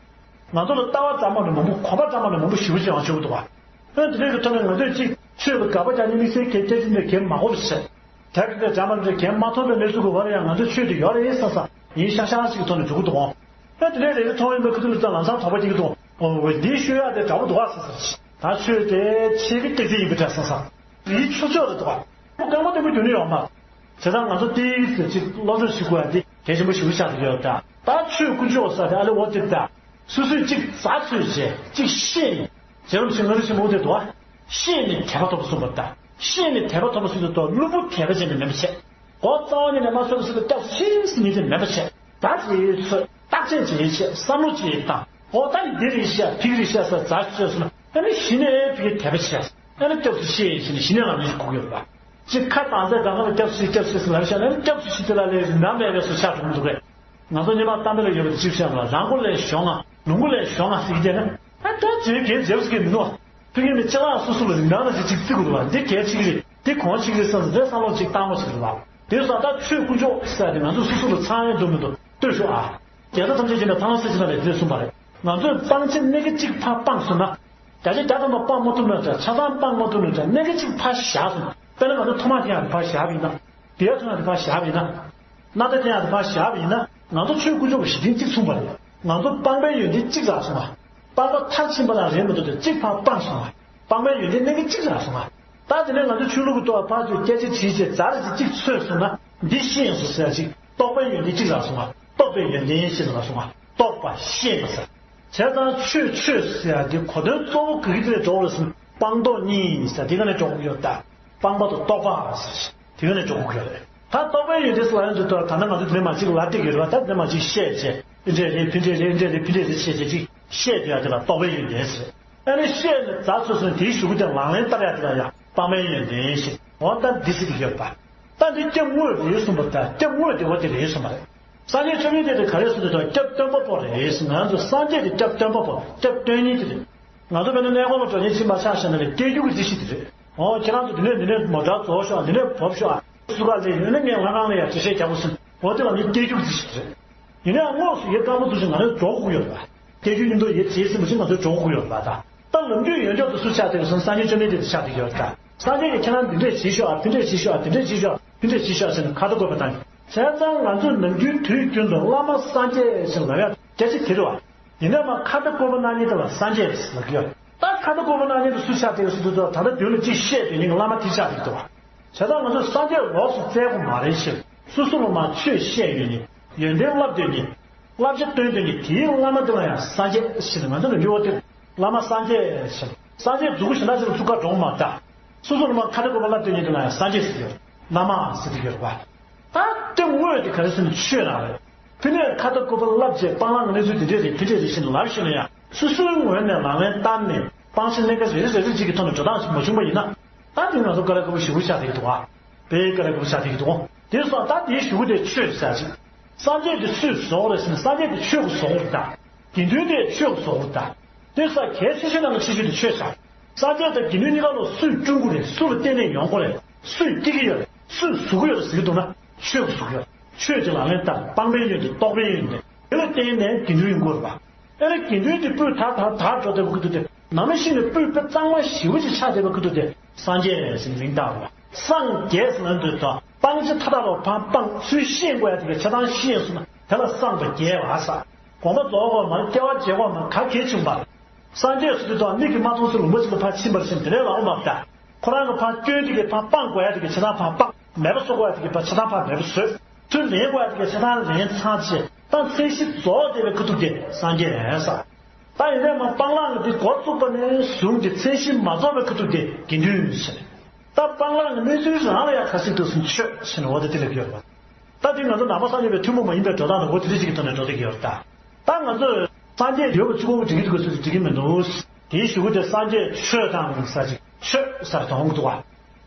ང་ཚོ་ལ་ལྟ་བ་འདྲ་མ་འདྲ་མང་པོ་གོམས་པ་འདྲ་མ་འདྲ་མང་པོ་ཞེ་པོ་ཅིག་ཡང་བྱུང་འདུག་ག། ཨ་ནི་དེ་འདྲའི་གི་ཐོག་ནས་ང་ཚོས་ཅིག་ཆོས་ལ་དགག་པ་རྒྱག་ནས་དམིགས་བསལ་གྱི་སྐད་ཆ་འདི་གས་མ་གོ་བ་བྱས། དེབ་དེ་འདྲ་འདྲ་མ་འདྲ་གས་མ་ཐོན་པའི་གནས་ཚུལ་གྱི་བར་ལ་ཡང་ང་ཚོའི་ཆོས་དེ་ཡོད་རེད་བསམ་བསམ་ཡིན་ཤག་ཤག་ཅིག་གི་ཐོག་ནས་འགྲོ་གི་འདུག་ག། ཨ་ནི་དེ་འདྲའི་རེ་རེ་མཐོང་ཡོང་པའི་ཁུ་ཚུར་ལ་ལམ་སང་དོགས་པ་སྐྱེ་གི་འདུག་འོ་འདི་ཤོད་ཡག་དེ་འདྲ་པོ་འདུག་ག་ཟེར་ཟེར། ད་ཆོས་དེ་ཆོས་ཀྱི་སྟེགས་གཏེར་ཡིན་པའི་འདྲ་སོང་ཙང་། རིའི་ཆུ་ཚོད་རེད་འདུག་ག་རྐང་པ་བརྟན་པོ་རྒྱུག་ནི་ཡོད་མ་རེད། བྱས་ཙང་ང་ཚོ་ཏིག་ཙམ་ཅིག་སློབ་སྦྱོང་བྱེད་དགོས་ཡ་དེ་གལ་ཆེན་པོ་ཞེ་པོ་ཆགས་ཀྱི་ཡོད་ད། ད་ཆོས་དཀོན་མཆོག་ཟེར་དེ་ཨ་ལེ་འོ་དེ་ད། སོ་སོས་ཅིག་རྩ་ཆོས་བྱས་ཅིག་ཤེས་ནས། རྗེ་རིན་པོ་ཆེ་མངའ་རིས་ཆེན་པོ་དེ་འདུག་ག་ཤེས་ནས་དད་པ་ཐོབ་པ་གསུངས་པ་ད། ཤེས་ནས་དད་པ་ཐོབ་པ་གསུངས་དུས་ད་བླུན་པོ་དད་པ་ཅན་དེ་མིན་པ་བྱས། འོ་རྩ་བ་ཉིད་ནས་མ་ཚོར་ཟེར་ཏེ་སྐྱབས་སུ་མཆི་ཟེར་ནི་དེ་མེད་པ་བྱས། བརྡ་ཅིག་ཡོད་ཚོད་རྟགས་ཅན་ཅིག་ཡོད་བྱས་བསམ་བློ་ཅིག་ཡོད་དང་། འོ་ད་ནི་འདི་རེད་ཤག་ཕིག་རེད་ཤག་ཟེར་རྫ་ཆུ་ཚོད་སོང་ན་ཨ་ནི་གཞི་ནས་ཕིག་དད་པ་བྱས། ཨ་ནི་སྐྱབས་སུ་མཆི་ཟེར་ནས་གཞི་ནས་ལམ་ནས་ཞིག་གོ་གི་ཡོད་པ། ཅིག་ཁ་དང་ཚད་གང་ག་ལ་སྐྱབས་སུ་མཆི་སྐྱབས་སུ་མཆི་ཟེར་ལབ་ཤག་ན་ཨ་ནི་སྐྱབས་སུ་མཆི་དེ་ལ་ལས་རིན་ཐང་མེད་པའི་བཟོ་ཆགས་འགྲོ་གི་འདུག་གས། ང་ཚོ་སྔོན་མ་གཏམ་དཔེ་ལ་ཡོད་པ་དེ་ཅིག་བཤད་པ་ལ་རང་མགོ་ལས་ཞོག་ང་ལུས་མགོ་ལས་ཞོག་ང་ཟེར་གྱི་བསྡད་ན། ཨ་ད་བྱེད་གལ་བྱེད་ཟེར་གྱི་མི་འདུག་བ། ཕ་གི་ནི་ཅི་ལགས་སོ་སོ་ལ་རིན་ཐང་ནང་བཞིན་ཅིག་བརྩི་དགོས་འདུག་བ། འདི་གལ་ཆེ་གི་རེད། འདི་གོང་ཆེ་གི་རེད་བསམ་ཟེར་བསམ་བློ་ཅིག་བཏང་བ་ཞིག་རེད་བ། དེ་སོང་ད་ཆོས་དཀོན་མཆོག་ཟེར་ཏེ་ང་ཚོ་སོ་སོ་ལ་ཚང་ཡོད་འདུག་མི་འདུག་ལྟོས་ཤོག་ཨ། རྒྱལ་སྲས་ཐམས་ཅད་མཁྱེན་པའི་ཐང་ལྷ་སྲས་ཀྱིས་ནང་ལས་དེ་གསུངས་པ་རེད། ང་ཚོས་སྤང་བྱ་སྣ་ཁ་གཅིག་ཕར་སྤངས་སོང་ན། བརྒྱ་ཆ་བརྒྱ་ཐམ་པ་སྤང་མ་ཐུབ་ན་འདྲ། ཆ་ཚང་སྤང་མ་ཐུབ་ན་འདྲ། སྣ་ཁ་གཅིག་ཕར་བཞག་སོང་ན། དཔེར་ན་ང་ཚོ་ཐོག་མ་འཐེན་ཡག་དེ་ཕར་བཞག་པ་ཡིན་ན། བི་ཡ་ཐོན་ཡག་དེ་ཕར་བཞག་པ་ཡིན་ན། སྣ་ཐ་འཐེན་ཡག་དེ་ཕར་བཞག་པ་ཡིན་ན། ང་ཚོ་ཆོས་དཀོན་མཆོག་གི་གཞི་རྟེན་གཅིག་མཚུངས་པ་རེད། ང་ཚོ་སྤངས་པའི་ཡོན་ཏན་གཅིག་རག་སོང་ང་། སྤངས་པ་མཐར་ཕྱིན་པ་དང་རེད་མི་འདུག་སྟེ་གཅིག་ཕར་སྤངས་སོང་ང་། སྤངས་པའི་ཡོན་ཏན་སྣ་ཁ་གཅིག་རག་སོང་ང་། ད་དེ་ནས་ང་ཚོ་ཆོས་ལུགས་ཀྱི་ཐོག་ཕར་ཚུར་སྐད་ཆ་དྲིས་བྱས་རྫ་རེ་ཅིག་གཅིག་འཚོལ་སོང་ན་འདི་ཤེས་སོང་ཟེར་ཡག་ཅིག་རྟོགས་པའི་ཡོན་ཏན་གཅིག་རག་སོང་ང་། རྟོགས་པའི་ཡོན་ཏན་ཞེས་ལབ་སོང་ང་། རྟོགས་པ་ཤེས་པ་ཟེར། བྱས་ཙང་ཆོས་ཆོས་ཟེར་ཡག་འདི་གོ་དོན་གཙོ་བོ་ག་གི་ཐད་ནས་འགྲོ་དགོས་རེད་ཟེར་ན་སྤངས་རྟོགས་གཉིས་ཟེར་དེ་ག་ནས་འགྲོ་དགོས་ཡོད་ད། སྤངས་པ་དང་རྟོགས་པ་ཟེར་དེ་ག་ནས་འགྲོ་དགོས་ཡོད་རེད། ད་རྟོགས་པའི་ཡོན་ཏན་ཟེར་ལབ་ཡོང་དུས་ད་ད་ནི་ང་ཚོ་དེ་ནས་མར་ཅིག་ལབ་བསྡད་ཀྱི་རེད་བ། ད་དེ་ནས་མར་ཅིག་བཤད་བྱས་འདི་འདྲས་རེད་ཕི་འདྲས་རེད་འདི་འདྲས་རེད་ཕི་འདྲས་རེད་བཤད་བྱས་ཅིག་བཤད་བསྡད་ཡག་དེ་ལ་རྟོགས་པའི་ཡོན་ཏན་ཟེར། ཨ་ནི་བཤད་ནས་རྫ་ཚུར་སོང་དེའི་གཞུག་གུ་དེ་ལག་ལེན་བསྟར་ཡག་དེ་ལ་ཡང་སྤངས་པའི་ཡོན་ཏན་ཞེས། འོ་ད་འདི་ཟེར་གྱི་ཡོད་པ། ད་འདི་སྐྱབས་དངོས་རེད་གསུངས་པ་ད་སྐྱབས་དངོས་དེ་བ་དེ་རེད་གསུངས་པ་རེད། སངས་རྒྱས་བཅོམ་ལྡན་འདས་དེ་ག་རེ་གསུངས་དུས་ད་སྐྱབས་སྟོན་པ་པོ་རེད་ཟེར། ང་ཚོ་སངས་རྒྱས་དེ་སྐྱབས་སྟོན་པ་པོ་སྐྱབས་སྟོན་མཁན་དེ་རེད། ང་ཚོ་དཔེར་ན་གནས་སྐོར་ལ་འགྲོ་མཁན་ཕྱིན་པ་ཆ་བཞག་ན་ལས་སྐྱེལ་རྒྱུ་གི་རྩིས་གཞི་དེ་རེད། འོ་ཁྱེད་རང་ཚོ་འདི་ནས་འདི་ནས་མོ་ཊ་རྫོགས་ཤོག་འདི་ནས་བབས་ཤོག་སུ་ག་ལས་ཡོད་ན་ངས་ལྷ་ཁང་ལ་ཡང་འགྲེལ་བཤད་རྒྱག་དགོས་ཟེར། འོ་དེ་ལ་ནི་སྐྱེལ་རྒྱུ་གི་རྩིས་གཞི་དེ་རེད། ཡིན་ནའང་དངོས་སུ་ཡོད་དཀའ་མོ་འདུག་ཅིང་ང་ཚོས་འགྲོ་དགོས་ཀྱི་ཡོད་རེད་པ། སྐྱེལ་རྒྱུ་མཉམ་དུ་ཡོད་བྱེད་ཟིན་པ་ཞིག་ང་ཚོས་འགྲོ་དགོས་ཀྱི་ཡོད་རེད་པ། ད་ད་ལམ་རྒྱུས་ཡོད་མཆོག་ཏུ་སུ་ཆགས་བསྡད་ཀྱི་སོང་། སངས་རྒྱས་བཅོམ་ལྡན་འདས་དེ་ཆགས་བསྡད་ཀྱི་ཡོད་རེད་ད། སངས་རྒྱས་ཀྱིས་ཁྱེད་རང་འདི་འདྲས་བྱེད་ཤོག་ཨ། དེ་འདྲས་བྱེད་ཤོག་ཨ། དེ་འདྲས་བྱེད་ཤོག་ཨ། དེ་འདྲས་བྱེད་ཤོག་ཨ་ཟེར་ནས་ཁ་བརྡ་བཀོད་པ་དང་། བྱས་ཙང་ང་ཚོས་ནམ་རྒྱུན་དུས་རྒྱུན་དུ་བླ་མ་སངས་རྒྱས་ཞེས་ལབ་ཡག་སྐད་ཆ་དེ་རེད་བ། ཡིན་ནའི་མ་ཁ་བརྡ་བཀོད་པ་གནང་མཁན་དེ་ལ་སངས་རྒྱས་ཟེར་ལབ་ཀྱི་ཡོད། ད་ཁ་བརྡ་བཀོད་པ་གནང་མཁན་དེ་སུ་ཆགས་བསྡད་ཡོད་ཟེར་དུས་ད་ལྟ་དོན་ལ་ཅིག་བཤད་སྡོད་མཁན་གྱི་བླ་མ་དེ་ཆགས་བསྡད་ཀྱི་འདུག་བ། བྱས་ཙང་ང་ཚོས་སངས་རྒྱས་ལོགས་སུ་བཙལ་དགོས་མ་རེད་ཞེས། སོ་སོ་ལ་མ་ཆོས་བཤད་ཡོད་མཁན། ཡོན་ཏན་བསླབ་སྡོད་མཁན། བསླབ་བྱ་སྟོན་སྡོད་མཁན་དེའི་བླ་མ་དེ་ལ་ཡང་སངས་རྒྱས་ཞེས་ང་ཚོ་ལ་འདྲི་བ་དེ། བླ་མ་སངས་རྒྱས་ཞེས། སངས་རྒྱས་མཛུག་གུ་ཞེ་དྲག་ཅིག་ལ་ཚུགས་ཁ་འགྲོ་མ་ད། སོ་སོ་ལ་མ་ཁ་བརྡ་བཀོད་པ་བསླབ་སྡོད་མཁན་དེ་ལ་ཡང་སངས་རྒྱས་ཟེར་གྱི་ཡོད། བླ་མ་ཟེར་གྱི་ཡོད་རེད་པ། ད་སྐྱབས་དངོས་དེ་ག་རེ་ཟེར་ན་ཆོས་རང་རེད། ཕི་ནས་ཁ་བརྡ་བཀོད་པ་བསླབ་བྱས་སྤང་བླང་གི་གནས་ཚུལ་དེ་འདྲས་རེད་དེ་འདྲས་རེད་ཞེས་ལབ་ཤེས་ན་ཡང་སོ་སོའི་ངོས་ནས་ལག་ལེན་བསྟར་ནས་སྤང་བྱ་སྣ་ཁ་རེ་རེ་རེ་རེ་གཅིག་གི་ཐོག་ནས་འགྲོ་སྟངས་ཤིག་མ་བྱུང་པ་ཡིན་ན། ད་དེ་ང་ཚོ་དཀའ་ལས་ཁག་པོ་ཞེ་པོ་ཆགས་བསྡད་ཀྱི་འདུག་ཨ། དཔེ་དཀའ་ལས་ཁག་པོ་ཆགས་བསྡད་ཀྱི་འདུག་དེ་སོང་ད་དེའི་གཞུག་གུ་དེ་ཆོས་ཟེར་ཅིག་སངས་རྒྱས་དེ་སུས་བཟོ་དགོས་རེད་ཟེར་ན་སངས་རྒྱས་དེ་ཆོས་ཀྱིས་བཟོ་དགོས་རེད་ད། དགེ་འདུན་དེ་ཆོས་ཀྱིས་བཟོ་དགོས་རེད་ད། དེ་ས་གལ་ཆེ་ཤོས་ནང་གི་ཆེ་ཤོས་དེ་ཆོས་ཟེར། སངས་རྒྱས་དང་དགེ་འདུན་གཉིས་ཀ་ལ་སུས་སྐྲུན་དགོས་རེད། སུ་ལ་བརྟེན་ནས་ཡོང་དགོས་རེད། སུས་སྐྱེ་གི་ཡོད་རེད། སུས་བཟོ་གི་ཡོད་རེད་ཟེར་གྱི་འདུག་ན་ཆོས་ཀྱིས་བཟོ་གི་ཡོད་རེད། ཆོས་ཀྱི་ལག་ལེན་བསྟར། སྤངས་པའི་ཡོན་ཏན་རྟོགས་པའི་ཡོན་ཏན་དེ་ལ་བརྟེན་ནས་དགེ་འདུན་ཡོང་དགོས་རེད་པ། ཨེ་རེད་དགེ་འདུན་དེ་སྤུས་དག་དག་དག་འགྲོ་བསྡད་པ་གི་འདུག་སྟེ། ནང་མི་ཤིག་ནས་སྤུས་དཔེ་གཙང་མ་ཞེ་པོ་ཅིག་ཆགས་བསྡད་པ་གི་འདུག་སྟེ། སངས་རྒྱས་ཟེར་ནས་མིང་བཏགས་པ། སངས་རྒྱས་ཟེར་ན་འདོད་དོ། སྤང་བྱ་མཐའ་དག་ལ་ཕར་སྤངས་ཚུལ་ཤེས་དགོས་ཡ་དེ་གའི་ཆ་ཚང་ཤེས་སོང་ན་དེ་ལ་སངས་པ་རྒྱས་པ་ཟེར། དགོངས་པ་རྫོགས་དགོས་མ་རེད། སྐྱེ་བ་བརྗེད་དགོས་མ་རེད། ག་གེ་བྱུང་བ་རེད། སངས་རྒྱས་ཟེར་དུས་ད་མིག་གིས་མ་མཐོང་ཚེ་ལུང་པ་ཞིག་ལ་ཕར་ཕྱིན་པར་ཕྱིན་དེ་འདྲའི་ལབ་མ་རེད། ཁོ་རང་གི་ཕར་སྐྱོན་དེ་གའི་ཕར་སྤངས་དགོས་ཡ་དེ་གའི་ཆ་ཚང་ཕར་སྤངས། མེད་པ་བཟོ་དགོས་ཡ་དེ་གའི་ཕར་ཆ་ཚང་ཕར་མེད་པ་བཟོས། ཚུར་ལེན་དགོས་ཡ་དེ་གའི་ཆ་ཚང་ལེན་ཚར་བྱས། ད་མཚན་གཞི་རྫོགས་བསྡད་པའི་ཁ་ཐུག་དེ་སངས་རྒྱས་ཟེར། ད་ཡིན་ནའི་མ་སྤང་བླང་གི་འདི་འགོ་བཙུགས་པ་ནས་བཟུང་སྟེ་མཚན་གཞི་མ་རྫོགས་པའི་ཁ་ཐུག་དེ་དགེ་འདུན་ཟེར། ད་སྤང་བླང་གི་གནས་ཚུལ་རང་ལ་ཡང་ག་ཚོད་འདུག་ཟེར་ན་ཆོས་ཟེར་ནས་འོ་དེ་དེ་ལ་གི་ཡོད་པ། ད་དེ་ང་ཚོ་ནང་པ་སངས་རྒྱས་པའི་ཐུན་མོང་མ་ཡིན་པའི་འགྲོ་སྟངས་དང་འོ་དེ་རིགས་ཅིག་གི་ཐོག་ནས་འགྲོ་བསྡད་ཀྱི་ཡོད་རེད་ད། ད་ང་ཚོས་སངས་རྒྱས་ཡོད་པ་གཅིག་པོ་འགྲིག་གི་འདུག་ག་ཟེར་དུས་འགྲིག་གི་མི་འདུག་དེའི་གཞུག་གུ་དེ་སངས་རྒྱས་ཆོས་དང་ཟེར་ཅིག་ཆོས་ཟེར་དོན་གི་འདུག་ག་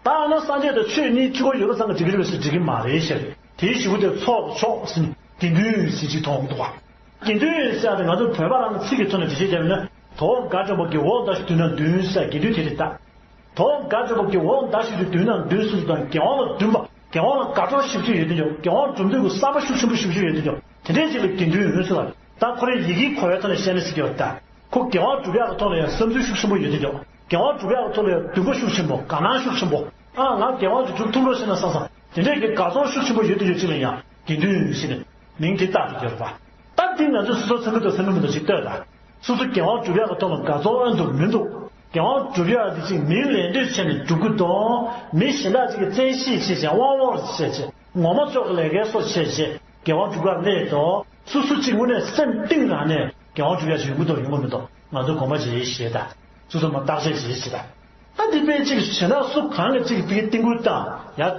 ད་ཨ་ན་སངས་རྒྱས་དང་ཆོས་གཉིས་གཅིག་པོ་ཡོད་པ་ཙམ་གྱིས་འགྲིག་གི་རེད་པས་ཟེར་འགྲིག་གི་མ་རེད་ཤག་དེའི་གཞུག་གུ་དེ་ཚོགས་མཆོག་ཟེར་དགེ་འདུན་ཟེར་ཅིག་མཐོང་གི་འདུག་ག་དགེ་འདུན་ཟེར་ཡ་དེ་ང་ཚོ་བོད་པ་རང་གི་ཚིག་གི་ཐོག་ནས་འགྲེལ་བཤད་བརྒྱབ་ན། དོ་དགའ་གྲོགས་པོ་དགེ་འོག་ཟླ་བཞི་དུས་ན་བདུན་ཟེར་དགེ་འདུན་དེ་རེད་ད། དོ་དགའ་གྲོགས་པོ་དགེ་འོག་ཟླ་བཞི་དུས་དུས་ན་བདུན་ཟེར་དང་དགེ་འོག་ལ་འདུན་པ། དགེ་འོག་ལ་དགའ་སྤྲོ་ཞེ་པོ་ཅིག་ཡོད་དེ་འདྲ། དགེ་འོག་འགྲོ་འདོད་ཀྱི་བསམ་པ་ཤུགས་ཆེན་པོ་ཞེ་པོ་ཅིག་ཡོད་དེ་འདྲ། དེ་འདྲའི་ཅིག་ལ་དགེ་འདུན་ཡོད་ཟེར་བ། ད་ཁོ་རའི་ཡི་གེའི་གོ་བའི་ཐོག་ནས་བཤད་ན་ཟེར་གྱི་ཡོད་ད། ཁོ་དགེ་བ་སྒྲུབ་ཡག་གི་ཐོག་ལ་ཡང་བསམ་ཚུལ་ཤུགས་ཆེན་པོ་ཡོད་དེ་འདྲ། དགེ་བ་སྒྲུབ་ཡག་གི་ཐོག་ལ་ཡང་འདུན་པ་ཤུགས་ཆེན་པོ། དགའ་སྣང་ཤུགས་ཆེན་པོ། ཨ་ང་དགེ་བ་ཅིག་སྒྲུབ་ཐུབ་རོགས་ཞེ་ན་བསམ་བསམ། དེ་འདྲའི་གི་དགའ་ཚོར་ཤུགས་ཆེན་པོ་ཡོད་དེ་ཡོད་ཅིག་ལ་ཡང་དགེ་འདུན་ཟེར་ནས་མིང་དེ་བཏགས་ཏེ་ཡོད་རེད་པ། ད་འདི་ང་ཚོས་སོ་སོ་ཚང་གི་འདུག་ཚང་གི་མི་འདུག་ཅིག་ལྟོས་དང་། སོ་སོ་དགེ་བ་སྒྲུབ་ཡག་གི་ཐོག་ལ་དགའ་ཚོར་ཨ་འདུག་མི་འདུག་དགེ་བ་སྒྲུབ་ཡག་དེ་ཅིག་མིའི་ལད་ཟློས་བྱས་ནས་སྒྲུབ་ཀྱི་འདུག་མི་གཞན་དག་ཅིག་གིས་བཙན་ཤེད་བྱས་བྱས་དབང་བོར་བྱས་བྱས་ངོ་མ་ཕྱོགས་ཀྱི་ལས་ཀའི་སོ་བྱས་བྱས་དགེ་བ་སྒྲུབ་ཡག་སླད་དུ་སོ་སོ་ཅིག་དངོས་གནས་སེམས་གཏིང་རང་ནས་དགེ་བ་སྒྲུབ་ཡག་ཅིག་ཡོང་གི་འདུག་ཡོང་གི་མི་འདུག་ང་ཚོ་དགོངས་པ་བཞེས་བྱས་དང་། སོ་སོ་མ་བརྟག་དཔྱད་བྱས་བྱས་དང་། ད་འདི་དཔེ་ཅིག་གཞན་དག་སུ་གང་གིས་ཅིག་དེ་གའི་རྟིང་སྐུལ་བཏང་ཡ་དེ།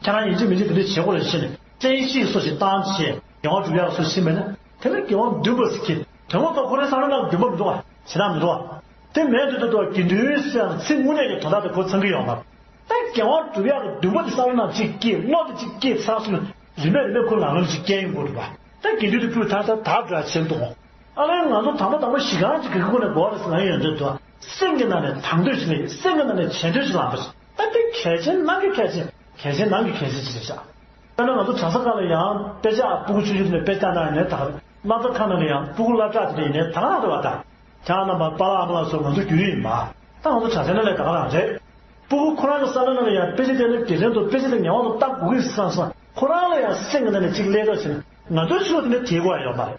ཁྱེད་རང་ཡིན་གཅིག་མིན་གཅིག་དེ་འདྲ་བྱེད་དགོས་རེད་ཟེར་ནས་བཙན་ཤེད་སོགས་ཤིག་བཏང་བྱས་དགེ་བ་སྒྲུབ་ཡག་སོགས་ཤིག་མེད་ན་དེ་ལ་དགེ་བ་འདུན་པ་ཟེར་གྱི་དོན་ངོ་ཐོག་ཁོ་རའི་བསམ་བློ་ནང་འདུན་པ་མི་འདུག་བ། བྱེད་སྟངས་མི་འདུག་བ། དེ་མེད་དུ་འདུག་དགེ་འདུན་ཟེར་ཡང་ཚིག་དངོས་གནས་ཀྱི་དོན་དག་དེ་ཁོ་ཚང་གི་ཡོད་མ་རེད། ད་དགེ་བ་སྒྲུབ་ཡག་གི་འདུན་པ་དེ་བསམ་བློ་ནང་གཅིག་སྐྱེས་བློ་དེ་གཅིག་སྐྱེས་ཚར་སོང་ན་རིམ་པས་རིམ་པས་ཁོ་ལམ་ལམ་ཞིག་སྐྱེ་ཡོང་གི་འདུག་བ། ད་དགེ་འདུན་དེ་ཕུད་ད་ད་ད་བྲ་བྱེད་འདུག་ཨ་ལས་ང་ཚོ་དང་པོ་དང་པོ་ཞི་གང་ཅིག་གི་སྒོ་ནས་འགོ་རེད་ཟེར་ང་ཡོད་འདོད་དོ། སེམས་ཀྱི་ནང་ནས་དང་དོད་ཅིག་ལས་སེམས་ཀྱི་ནང་ནས་བྱེད་འདོད་ཅིག་ལངས་པ་ཞིག་ད་དེ་གལ་ཆེན་ནང་གི་གལ་ཆེན་གལ་ཆེན་ནང་གི་གལ་ཆེན་ཅིག་རེད་ཤག་དཔེར་ན་ང་ཚོ་གྲྭ་ས་ཁག་ལ་ཡང་དཔེ་ཆ་སྤུ་གུ་ཆུང་ཆུང་དེ་ནས་དཔེ་ལྟ་ན་ཡིན་ནའི་ད་ག་རེད། སློབ་གྲྭ་ཁག་ནང་ལ་ཡང་སྤུ་གུ་སློབ་གྲྭ་དེ་འདྲ་ཡིན་ནའི་ད་ག་རང་རེད་བ། ད་ཁྱེད་རང་རྣམ་པ་པཱ་ལགས་ཨ་མ་ལགས་སོགས་ང་ཚོ་བརྒྱུད་རིམ་ཡིན་པ། ད་ང་ཚོ་གྲྭ་ས་ནང་ལ་ད་ག་རང་རེད། སྤུ་གུ་ཁོ་རང་གི་བསམ་བློ་ནང་ལ་ཡང་དཔེ་ཆ་དེ་ནི་དགེ་རྒན་དུ་དཔེ་ཆ་དེ་ངེས་པར་དུ་ལྟ་དགོས་ཀྱི་བསམ་བསམ་ཁོ་རང་ལ་ཡང་སེམས་ཀྱི་ནང་ནས་གཅིག་སླེབས་རོགས་བྱས་ནས་ང་ཚོའི་ཕྱོགས་དེ་ནས་དེའི་དགོས་ཡ་ཡོད་མ་རེད།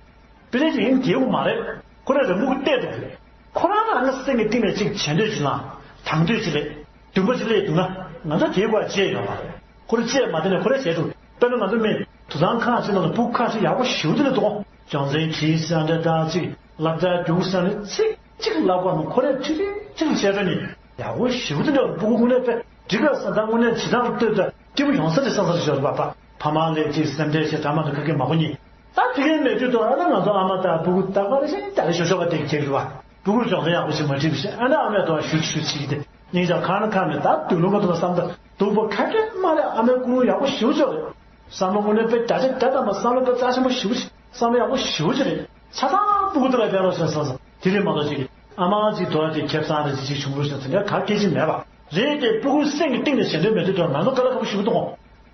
དཔེ་ཆ་ཅིག་ཡིན་དེའི་དགོས་མ་རེད། ཁོ་རང་རང་ངོ་གིས་བལྟས་འདུག་གི་རེད། ཁོ་རང་རང་གི་སེམས་ཀྱི་གཏིང་ནས་གཅིག་བྱེད་འདོད་ཅིག་ལངས། དང་འདོད་ཅིག་སླེབས། འདུན་པ་ཅིག་སླེབས་འདུག་ན་ང་ཚོ་དེའི་དགོས་ཡ་ཅི་ཡང་ཡོད་མ་རེད། ཁོ་རང་ཅི་ཡང་མ་བལྟས་ནས་ཁོ་རང་བྱས་འདུག་དཔེར་ན་ང་ཚོ་མི་དུད་ཚང་ཁག་ཅིག་ནང་ལ་སྤུ་གུ་ཁ་ཤས་ཡག་པོ་ཞེ་པོ་ཅིག་སླེབས་འདུག་སྦྱོང་ཚན་བྲིས་ཟེར་འདྲ་དང་ཅིག་སློབ་གྲྭར་རྒྱུགས་ཟེར་ནས་ཚིག་གཅིག་ལབ་དགོས་མོད་ཁོ་རས་ཁྲི་ཁྲི་ཁྲི་ལ་བཤད་རོགས་ནི་ཡག་པོ་ཞེ་པོ་ཅིག་འདུག་སྤུ་གུ་དངོས་གནས་དཔེ་འགྲིག་ག་ས་ད་དངོས་གནས་བྱེད་སྟངས་ལ་ལྟོས་ད་སྐྱིད་པོ་ཡོང་ས་དེ་བསམ་ས་རེ་ཞོར་བ་ཕ་ཕ་མ་ལས་ཀྱི་སེམས་ཁྲལ་བྱེད་དྲ་མ་དང་ཁ་སྐད་མ་གོ་ཉིད་ད་དེ་གའི་མེད་དུས་དུ་ཨ་ན་ང་ཚོ་ཨ་མ་དང་སྤུ་གུ་ད་ག་རེ་བཞིན་ད་རེ་ཞོ་ཞོ་བ་དེ་ཁྱེར་གི་བ་སྤུ་གུར་སྦྱོང་ཚན་ཡག་པོ་ཞིག་མ་བྲིས་པ་ཞིག་ཨ་ན་ཨ་མས་དུ་བ་ཞུ་ཞུ་ཞིག་དེ་སྙིང་རྗེ་ཁ་ན་ཁ་མེད་ད་དུས་ལུང་ག་དུ་བ་བསམ་ད་སྡུག་པོ་ཁ་སྐད་མ་རེད། ཨ་མའི་སྐུ་ངོ་ཡག་པོ་ཞེ་པོ་ཅིག་རེད། བསམ་བློ་དངོས་གནས་དཔེ་བརྒྱ་ཆ་བརྒྱ་ཐམ་པ་བསམ་བློ་དཔེ་རྩ་ཆེན་པོ་ཞེ་པོ་ཅིག་བསམ་བློ་ཡག་པོ་ཞེ་པོ་ཅིག་རེད། ཆ་ཚང་སྤུ་གུ་དེ་ལ་བསྡད་རོགས་ཞེས་གསུངས་སོང་། དེ་རིང་མ་གཏོགས་ཅིག་གིས་ཨ་མ་ཅིག་དོ་དེ་ཁེ་བཟང་རེ་ཅིག་བྱུང་རོགས་ཞེས་དེ་འདྲ་ག་སྐད་ཅིག་མེད་པ་རེད་དེ། སྤུ་གུའི་སེམས་ཀྱི་གཏིང་ནས་བྱེད་འདོད་མེད་དུས་དོན་ང་ཚོ་དཀའ་ལས་ཁག་པོ་ཞེ་པོ་འདུག་གོ་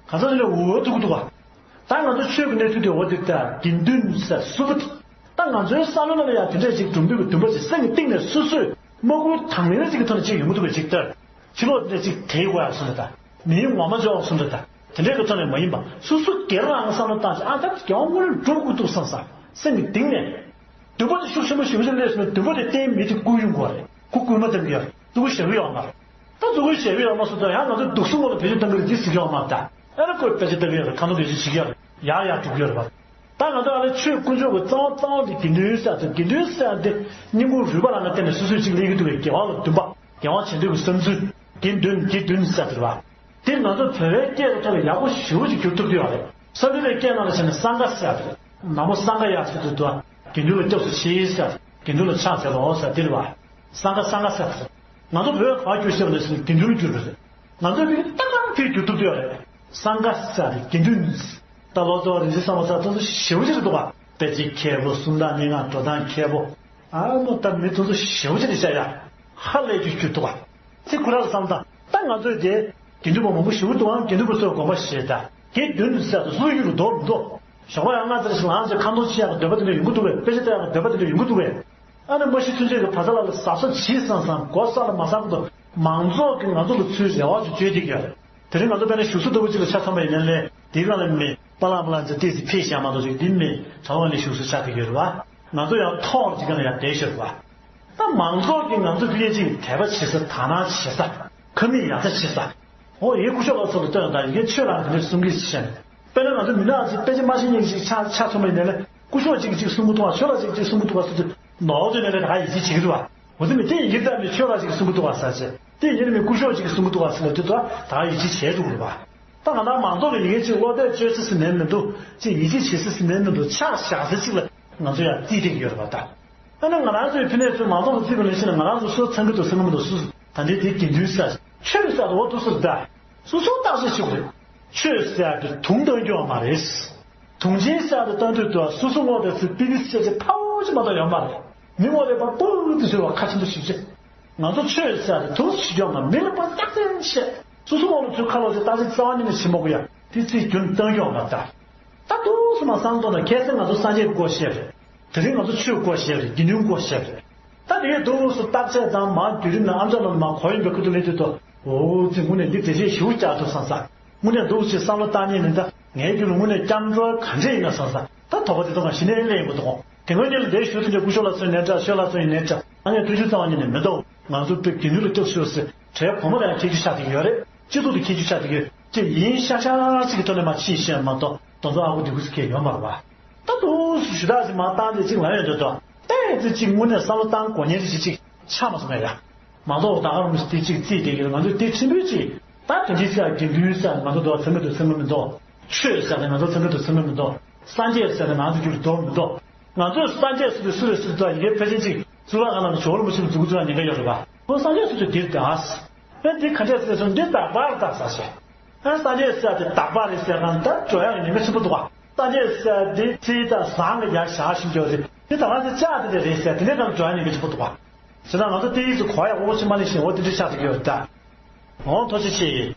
གང་ཟག་དེ་ལས་འུར་འུར་ཐུག་གི་འདུག་བ། ད་ང་ཚོ་ཆོས་ཀྱི་གནས་ཚུལ་དེ་འོ་དེ་ལྟར་དགེ་འདུན་ཟེར་གསུམ་པོ་དེ། ད་ང་ཚོའི་བསམ་བློ་ནང་ལ་ཡང་དེ་འདྲས་ཅིག་སྒྲུབ་འདོད་ཀྱི་འདུན་པ་ཅིག་སེམས་ཀྱི་གཏིང་ནས་སོ་སོས་མ་བསྐུལ་དང་ལེན་ཅིག་གི་ཐོག་ནས་ཅིག་ཡོང་གི་འདུག་པས་ཅིག་ལྟར། ཕྱི་ལོགས་དེ་འདྲས་ཅིག་དེའི་དགོས་ཡག་སོང་ད། མིའི་ངོ་མ་ཅོག་སོང་ད། དེ་འདྲས་ཀྱི་ཐོག་ནས་མ་ཡིན་པ་སོ་སོ་སྒེར་རང་བསམ་བློ་བཏང་ཅིག་ཨ་ད་དགེ་བ་དངོས་གནས་འགྲུབ་དགོས་འདུག་བསམ་བསམ་སེམས་ཀྱི་གཏིང་ནས། འདུན་པ་དེ་ཤུགས་ཆེན་པོ་ཞེ་པོ་ཅིག་སླེབས་སོང་ན་འདུན་པ་དེ་བརྟན་མི་དེ་བསྐུལ་ཡོང་དགོས་རེད། ཁོ་བསྐུལ་མ་ཐེབས་ཀྱི་ཡོད་རེད། ཐུགས་ཁུར་བཞེས་ཀྱི་ཡོད་མ་རེད། ད་ཐུགས་ཁུར་བཞེས་ཀྱི་ཡོད་མ་སོང་ཙང་ཡང་ང་ཚོ་སྡུག་སྲུང་སྐོར་ལ་བེད་སྤྱོད་གཏོང་གི་རེད་ཅེས་ཟེར་གྱི་ཡོད་མ་རེད་ད། ཨ་ནི་ཁོས་བེད་སྤྱོད་གཏོང་གི་ཡོད་རེད། ཁ་ནོར་བེད་སྤྱོད་བྱེད་ཀྱི་ཡོད་རེད། ཡར་ཡར་འགྲོ་གི་ཡོད་རེད་པ། ད་ང་ཚོ་ཨ་ནི་ཆོས་དཀོན་མཆོག་གི་རྩ་བ་རྩ་བ་དེ་དགེ་འདུན་ཟེར་ཚོ་དགེ་འདུན་ཟེར་དེ་སྙིང་ཁུང་རུས་པ་ལ་ང་བརྟེན་ནས་སོ་སོས་ཅིག་སླེབས་ཀྱི་འདུག་པས། དགེ་བ་ལ་འདུན་པ། དགེ་བ་བྱེད་འདོད་ཀྱི་བསམ་ཚུལ། དགེ་འདུན་དགེ་འདུན་ཟེར་དེ་རེད་པ། དེ་ང་ཚོ་བོད་པའི་སྐད་ཀྱི་ཐོག་ལ་ཡག་པོ་ཞེ་པོ་ཅིག་བསྒྱུར་ཐུབ་ཀྱི་ཡོད་རེད། སོ་ནམ་པའི་སྐད་ནང་ལ་བྱས་ན་སངྒ་ཟེར་ཡག་དེ་རེད། ན་མོ་སངྒ་ཡ་ཟེར་དུས་དུ་དགེ་འདུན་ལ་སྐྱབས་སུ་མཆི་ཟེར། དགེ་འདུན་ལ་ཕྱག་འཚལ་ལོ་ཟེར་དེ་རེད་པ། སངྒ་སངྒ་ཟེར་དེ་རེད། ང་ཚོ་བོད་ག་བསྒྱུར་ཤེས་པ་ནས་བྱས་ན་དགེ་འདུན་ལ་བསྒྱུར་བ་རེད། ང་ཚོས་དེ་ཏག་ཏག་དེ་བསྒྱུར་ཐུབ་ཀྱི་ཡོད་རེད། སངྒ་ཟེར་ཡག་དེ་དགེ་འདུན། ད་ལོ་ཙཱ་བ་རིན་ཆེན་བསམ་གཏན་ཚོ་ཞེ་པོ་ཅིག་འདུག་པ། དཔེ་ཆའི་མཁས་པོ། སུམ་རྟགས་སྙན་ངག་འགྲོ་སྟངས་མཁས་པོ། ཨ་མོ་ད་མི་དེ་ཚོ་ཞེ་པོ་ཅིག་རེད་ཤག་ཡ། ཧ་ལས་ཀྱི་བསྒྱུར་ཐུབ་པ། ཚེ་ཁོ་རང་བསམ་དང་ད་ང་ཚོས་དེ་དགེ་འདུན་པ་མང་པོ་ཞེ་པོ་འདུག་ཨང་། དགེ་འདུན་པ་ཚོས་དགོངས་པ་བཞེས་ད་དགེ་འདུན་ཟེར་དུ་སུ་ཡུལ་རུ་འདོར་མི་འདུག་ཞོགས་པ་ཡང་སྔ་ཙམ་ཞིག་ལངས་ཚེ་ཁ་འདོན་བྱེད་ཡག་གི་འདོད་པ་དེ་འདྲ་ཡོང་གི་འདུག་པས། དཔེ་ཆ་ལྟ་ཡག་གི་འདོད་པ་དེ་འདྲ་ཡོང་གི་འདུག་པས། ཨ་ནི་མ་གཞི་ཚུན་ཆད་ཀྱི་བར་ཐག་ལ་ལ་གཟབ་གཟབ་བྱས་བསམ་བསམ་མགོ་ས་ལ་མ་ས་གི་འདུག་མང་ཚོགས་ཀྱིས་ང་ཚོ་ལ་ཚུར་རེ་བ་ཅིག་བཅོལ་བསྡད་ཀྱི་ཡོད་རེད། དེ་རིང་ང་ཚོ་དཔེར་ན་བཞུགས་ས་ལྟ་བུ་གཅིག་ལ་ཆ་མཚོན་པ་ཡིན་ན་ལས་དེའི་སྒང་ལ་མི་པ་ལང་པ་ལང་ཚེ་ཏོག་ཙམ་ཕེབས་བཞག་མ་གཏོགས་ཅིག་འདི་མི་གྲྭ་པ་ནས་བཞུགས་ས་ཆགས་བསྡད་ཀྱི་ཡོད་རེད་པ། ང་ཚོ་ཡང་ཐོག་ཅིག་སྒང་ལ་ཡང་བསྡད་ཤོར་བ། ད་མང་ཚོགས་ཀྱིས་ང་ཚོ་ཕ་གི་ཅིག་དད་པ་བྱེད་ས། དག་སྣང་བྱེད་ས། ཁ་མིག་ཡག་ས་བྱེད་ས། འོ་ཡིན་སྐུ་ཞབས་ལགས་ཚོ་ལ་ལྟོས་དང་། ཡིན་གྱི་ཆོས་ལ་དེ་འདྲ་གསུང་གི་ཤེས། དཔེར་ན་ང་ཚོ་མི་ནག་ཅིག་དཔེ་ཆ་མ་ཤེས་མཁན་ཅིག་ཆ་ཆ་ཚང་མ་ཡིན་ནའི་ལས་སྐུ་ཞབས་ཅིག་ཅིག་གསུང་གི་འདུག་པ། ཆོས་ལ་ཅིག་ཅིག་གསུང་གི་འདུག་པ་ཟེར་དུས་ནོར་དུ་ནས་ལས་ད་ག་ཡིད་ཆེས་བྱེད་ཀྱི་རེད་པ། འོ་ཙི་མི་དེ་ཡིན་གྱི་ད་མི་ཆོས་ལ་ཅིག་གསུང་གི་འདུག་པ་ཟེར་ཅིག་དེ་ཡིན་མི་སྐུ་ཞབས་ཅིག་གསུང་གི་འདུག་པ་ཟེར་ལ་དུས་ད་ག་ཡིད་ཆེས་བྱེད་འགྲོ་གི་རེད་པ། ད་ང་རང་མང་ཚོགས་ཀྱི་ཡི་གེ་ཅིག་བློ་གཏད་བཅོལ་ས་ཟིན་ནའི་མི་འདུག་ཅིག་ཡིད་ཆེས་བྱེད་ས་ཟིན་ནའི་མི་འདུག་ཆ་བཞག་ས་ཅིག་ལ་ང་ཚོ་ཡང་རྩིས་སྤྲད་ཀྱི་ཡོད་རེད་པ་ད། ཨ་ནི་ང་རང་ཚོའི་ཕ་ནས་ཚོས་མང་ཚོགས་ལ་རྩིས་པ་ལེན་ཤེས་ན་ང་རང་ཚོ་སུ་ཚང་གི་འདུག་ཚང་གི་མི་འདུག་སུ་ད་འདི་དེ་དགེ་འདུན་ཟེར་ཆོས་ཟེར་དུ་འོ་འདུག་ཟེར་ད། སོ་སོ་བརྟག་དཔྱད་ཞུ་དགོས་རེད། ཆོས་ཟེར་དུ་དུང་བཏང་རྒྱུ་ཡོད་མ་རེད། དུང་ཆེན་ཟེར་དུ་བཏང་དུས་དུ་སོ་སོ་ངོ་དེ་ཚོས་པི་པི་སི་ཆེ་ཆེ་ཕ་བོ་ཅིག་མ་གཏོགས་ཡོད་མ་རེད། མི་ངོ་དེ་པ་པོ་དེ་ཚོས་བ་ཁ་ཆེན་པོ་ཞིག་བྱེད། ང་ཚོ་ཆོས་ཟེར་དུ་དུང་ཞིག་ཡོད་མ་མི་ལ་པ་བརྟག་དཔྱད་བྱེད། སོ་སོ་ངོ་ལ་ཚོས་ཁ་ལོ་ཚོས་བརྟག་དཔྱད་རྩ་བ་ཉིད་ནས་བྱེད་མ་དགོས་ཡ། དེ་ཚེ་རྒྱུན་བཏང་ཡོང་བ་ལྟར། ད་དུང་སུ་མ་སང་ཏོ་ན་ཁྱེད་ཚོས་ང་ཚོ་སངས་རྒྱས་སྐོར་བཤད་རེད། དེ་རིང་ང་ཚོ་ཆོས་སྐོར་བཤད་རེད། དགེ་འདུན་སྐོར་བཤད་རེད། ད་དེ་གའི་དུང་སུ་བརྟག་དཔྱད་དང་མ་བརྒྱུད་རིམ་ནང་ཨ་མཆོག་རྣམས་མ་གོ་ཡིན་པའི་ཁུ་ཏུ་ལེ་དུ་དོ། འོ་ཙི་དངོས་གནས་འདི་དེ་རྗེས་ཞུ་བ་བྱ་ཐུབ་སང་ས། དངོས་གནས་འདུག་ཅེས་བསམ་བློ་བཏང་ཉེན་ནི་ད་ངའི་རྒྱུད་ལ་དངོས་གནས་སྐྱབས་འགྲོ་ག་འདྲས་ཡིན་ན་སང་ས། ད་དོགས་པ་དེ་ཚོ་ང་གཞི་ནས་ལས་ཡིན་པ་དོ། དེ་སྔོན་ཉིད་ལ་འདས་ཞུ་ཐུབ་འདྲ་སྐུ་ཞབས་ལ་སོན་ནས་འདྲ་ཆོས་ལ་སོན་ཡིན་ནས་འདྲ། ཨ་ནི་ཐུགས་རྗེ་གཙང་བ་ཉིད་ནས་མི་འདུག་ང་ཚོ་དཔེ་དགེ་འདུན་ལ་སྐྱབས་སུ་ཡོད་ཟེར་གྲལ་གོང་མ་ལ་ཡང་ཁྱེད་ཀྱི་ཤ་དེ་ཡོད་རེད། སྤྱི་ཚོགས་དེ་ཁྱེད་ཀྱི་ཤ་དེ་ཡོད་ཅེས་ཡིན་ཤ་ཤ་ཅིག་གི་ཐོག་ནས་མ་ཕྱིན་ཤེས་མ་གཏོགས་དོན་ཚོ་ཨ་ཁུ་དེ་ཁུ་སི་ཁེ་ཡོད་མ་རེད་བ། ད་དུང་ཞུ་དག་ཅིག་མ་བཏང་དེ་ཅིག་ལ་ཡོད་འདོད་དོ། ཏན་ཏན་ཅིག་དངོས་གནས་བསམ་བློ་བཏང་དགོས་ཉེན་རེ་ཞིག་ཅིག་ཆགས་མ་སོང་ངས་ཡ། མ་གཏོགས་ད་ག་རང་མི་དེ་ཅིག་རྩིས་དེ་གི་ང་ཚོས་དེ་ཕྲན་བུ་ཅིག་ད་དེ་འདྲའི་ས་དགེ་འདུན་ས་ང་ཚོ་དོ་ཚང་མེད་དུ་ཚང་མེད་མི་འདུག་ཆོས་ཟེར་ཏེ་ང་ཚོ་ཚང་མེད་དུ་ཚང་མེད་མི་འདུག་སངས་རྒྱས་ཟེར་ཏེ་ང་ཚོ་རྒྱུད་ལ་འདུག་མི་འདུག་ང་ཚོས་སངས་རྒྱས་ཟེར་དུས་སུ་རེད་སུ་རེད་ཡི་གེ་ཕལ་ཆེར་ཅིག་གཙུག་ལག་ཁང་ནང་ལ་ཇོ་བོ་རིན་པོ་ཆེ་ལ་མཛུབ་གུ་བཙུགས་ན་ཉེན་ཁ་ཡོད་རེད་པ། ཁོ་སངས་རྒྱས་ཟེར་དུས་འདིར་གདའ། ཨེ་འདི་ག་འདྲས་ཟེར་སོང་འདི་དག་པར་གདའ་ས་ཞེས། ཨེ་སངས་རྒྱས་ཟེར་ཏེ་དག་པ་རེད་ཟེར་གང་ད་འགྲོ་ཡག་གི་ཉེན་ཁ་ཆེན་པོ་འདུག་བ། སངས་རྒྱས་ཟེར་འདི་ཚིག་དང་ཟངས་ཀྱི་ཡར་བཞག་བཞིན་འགྱོ་ཟེར་འདི་དག་པ་ཟེར་ལྕགས་དེ་འདྲས་རེད་ཟེར་དེ་འདྲས་གང་འགྲོ་ཡག་ཉེན་ཁ་ཆེན་པོ་འདུག་བ། ཟེར་ན་ང་ཚོ་དེ་ཡིག་ཚོ་གོ་ཡག་ཨོ་ཆེན་པ་ནས་བཞིན་འོ་དེ་འདྲས་ཆགས་ཏེ་ཡོད་ད། འོང་ཐུགས་རྗེ་ཆེ།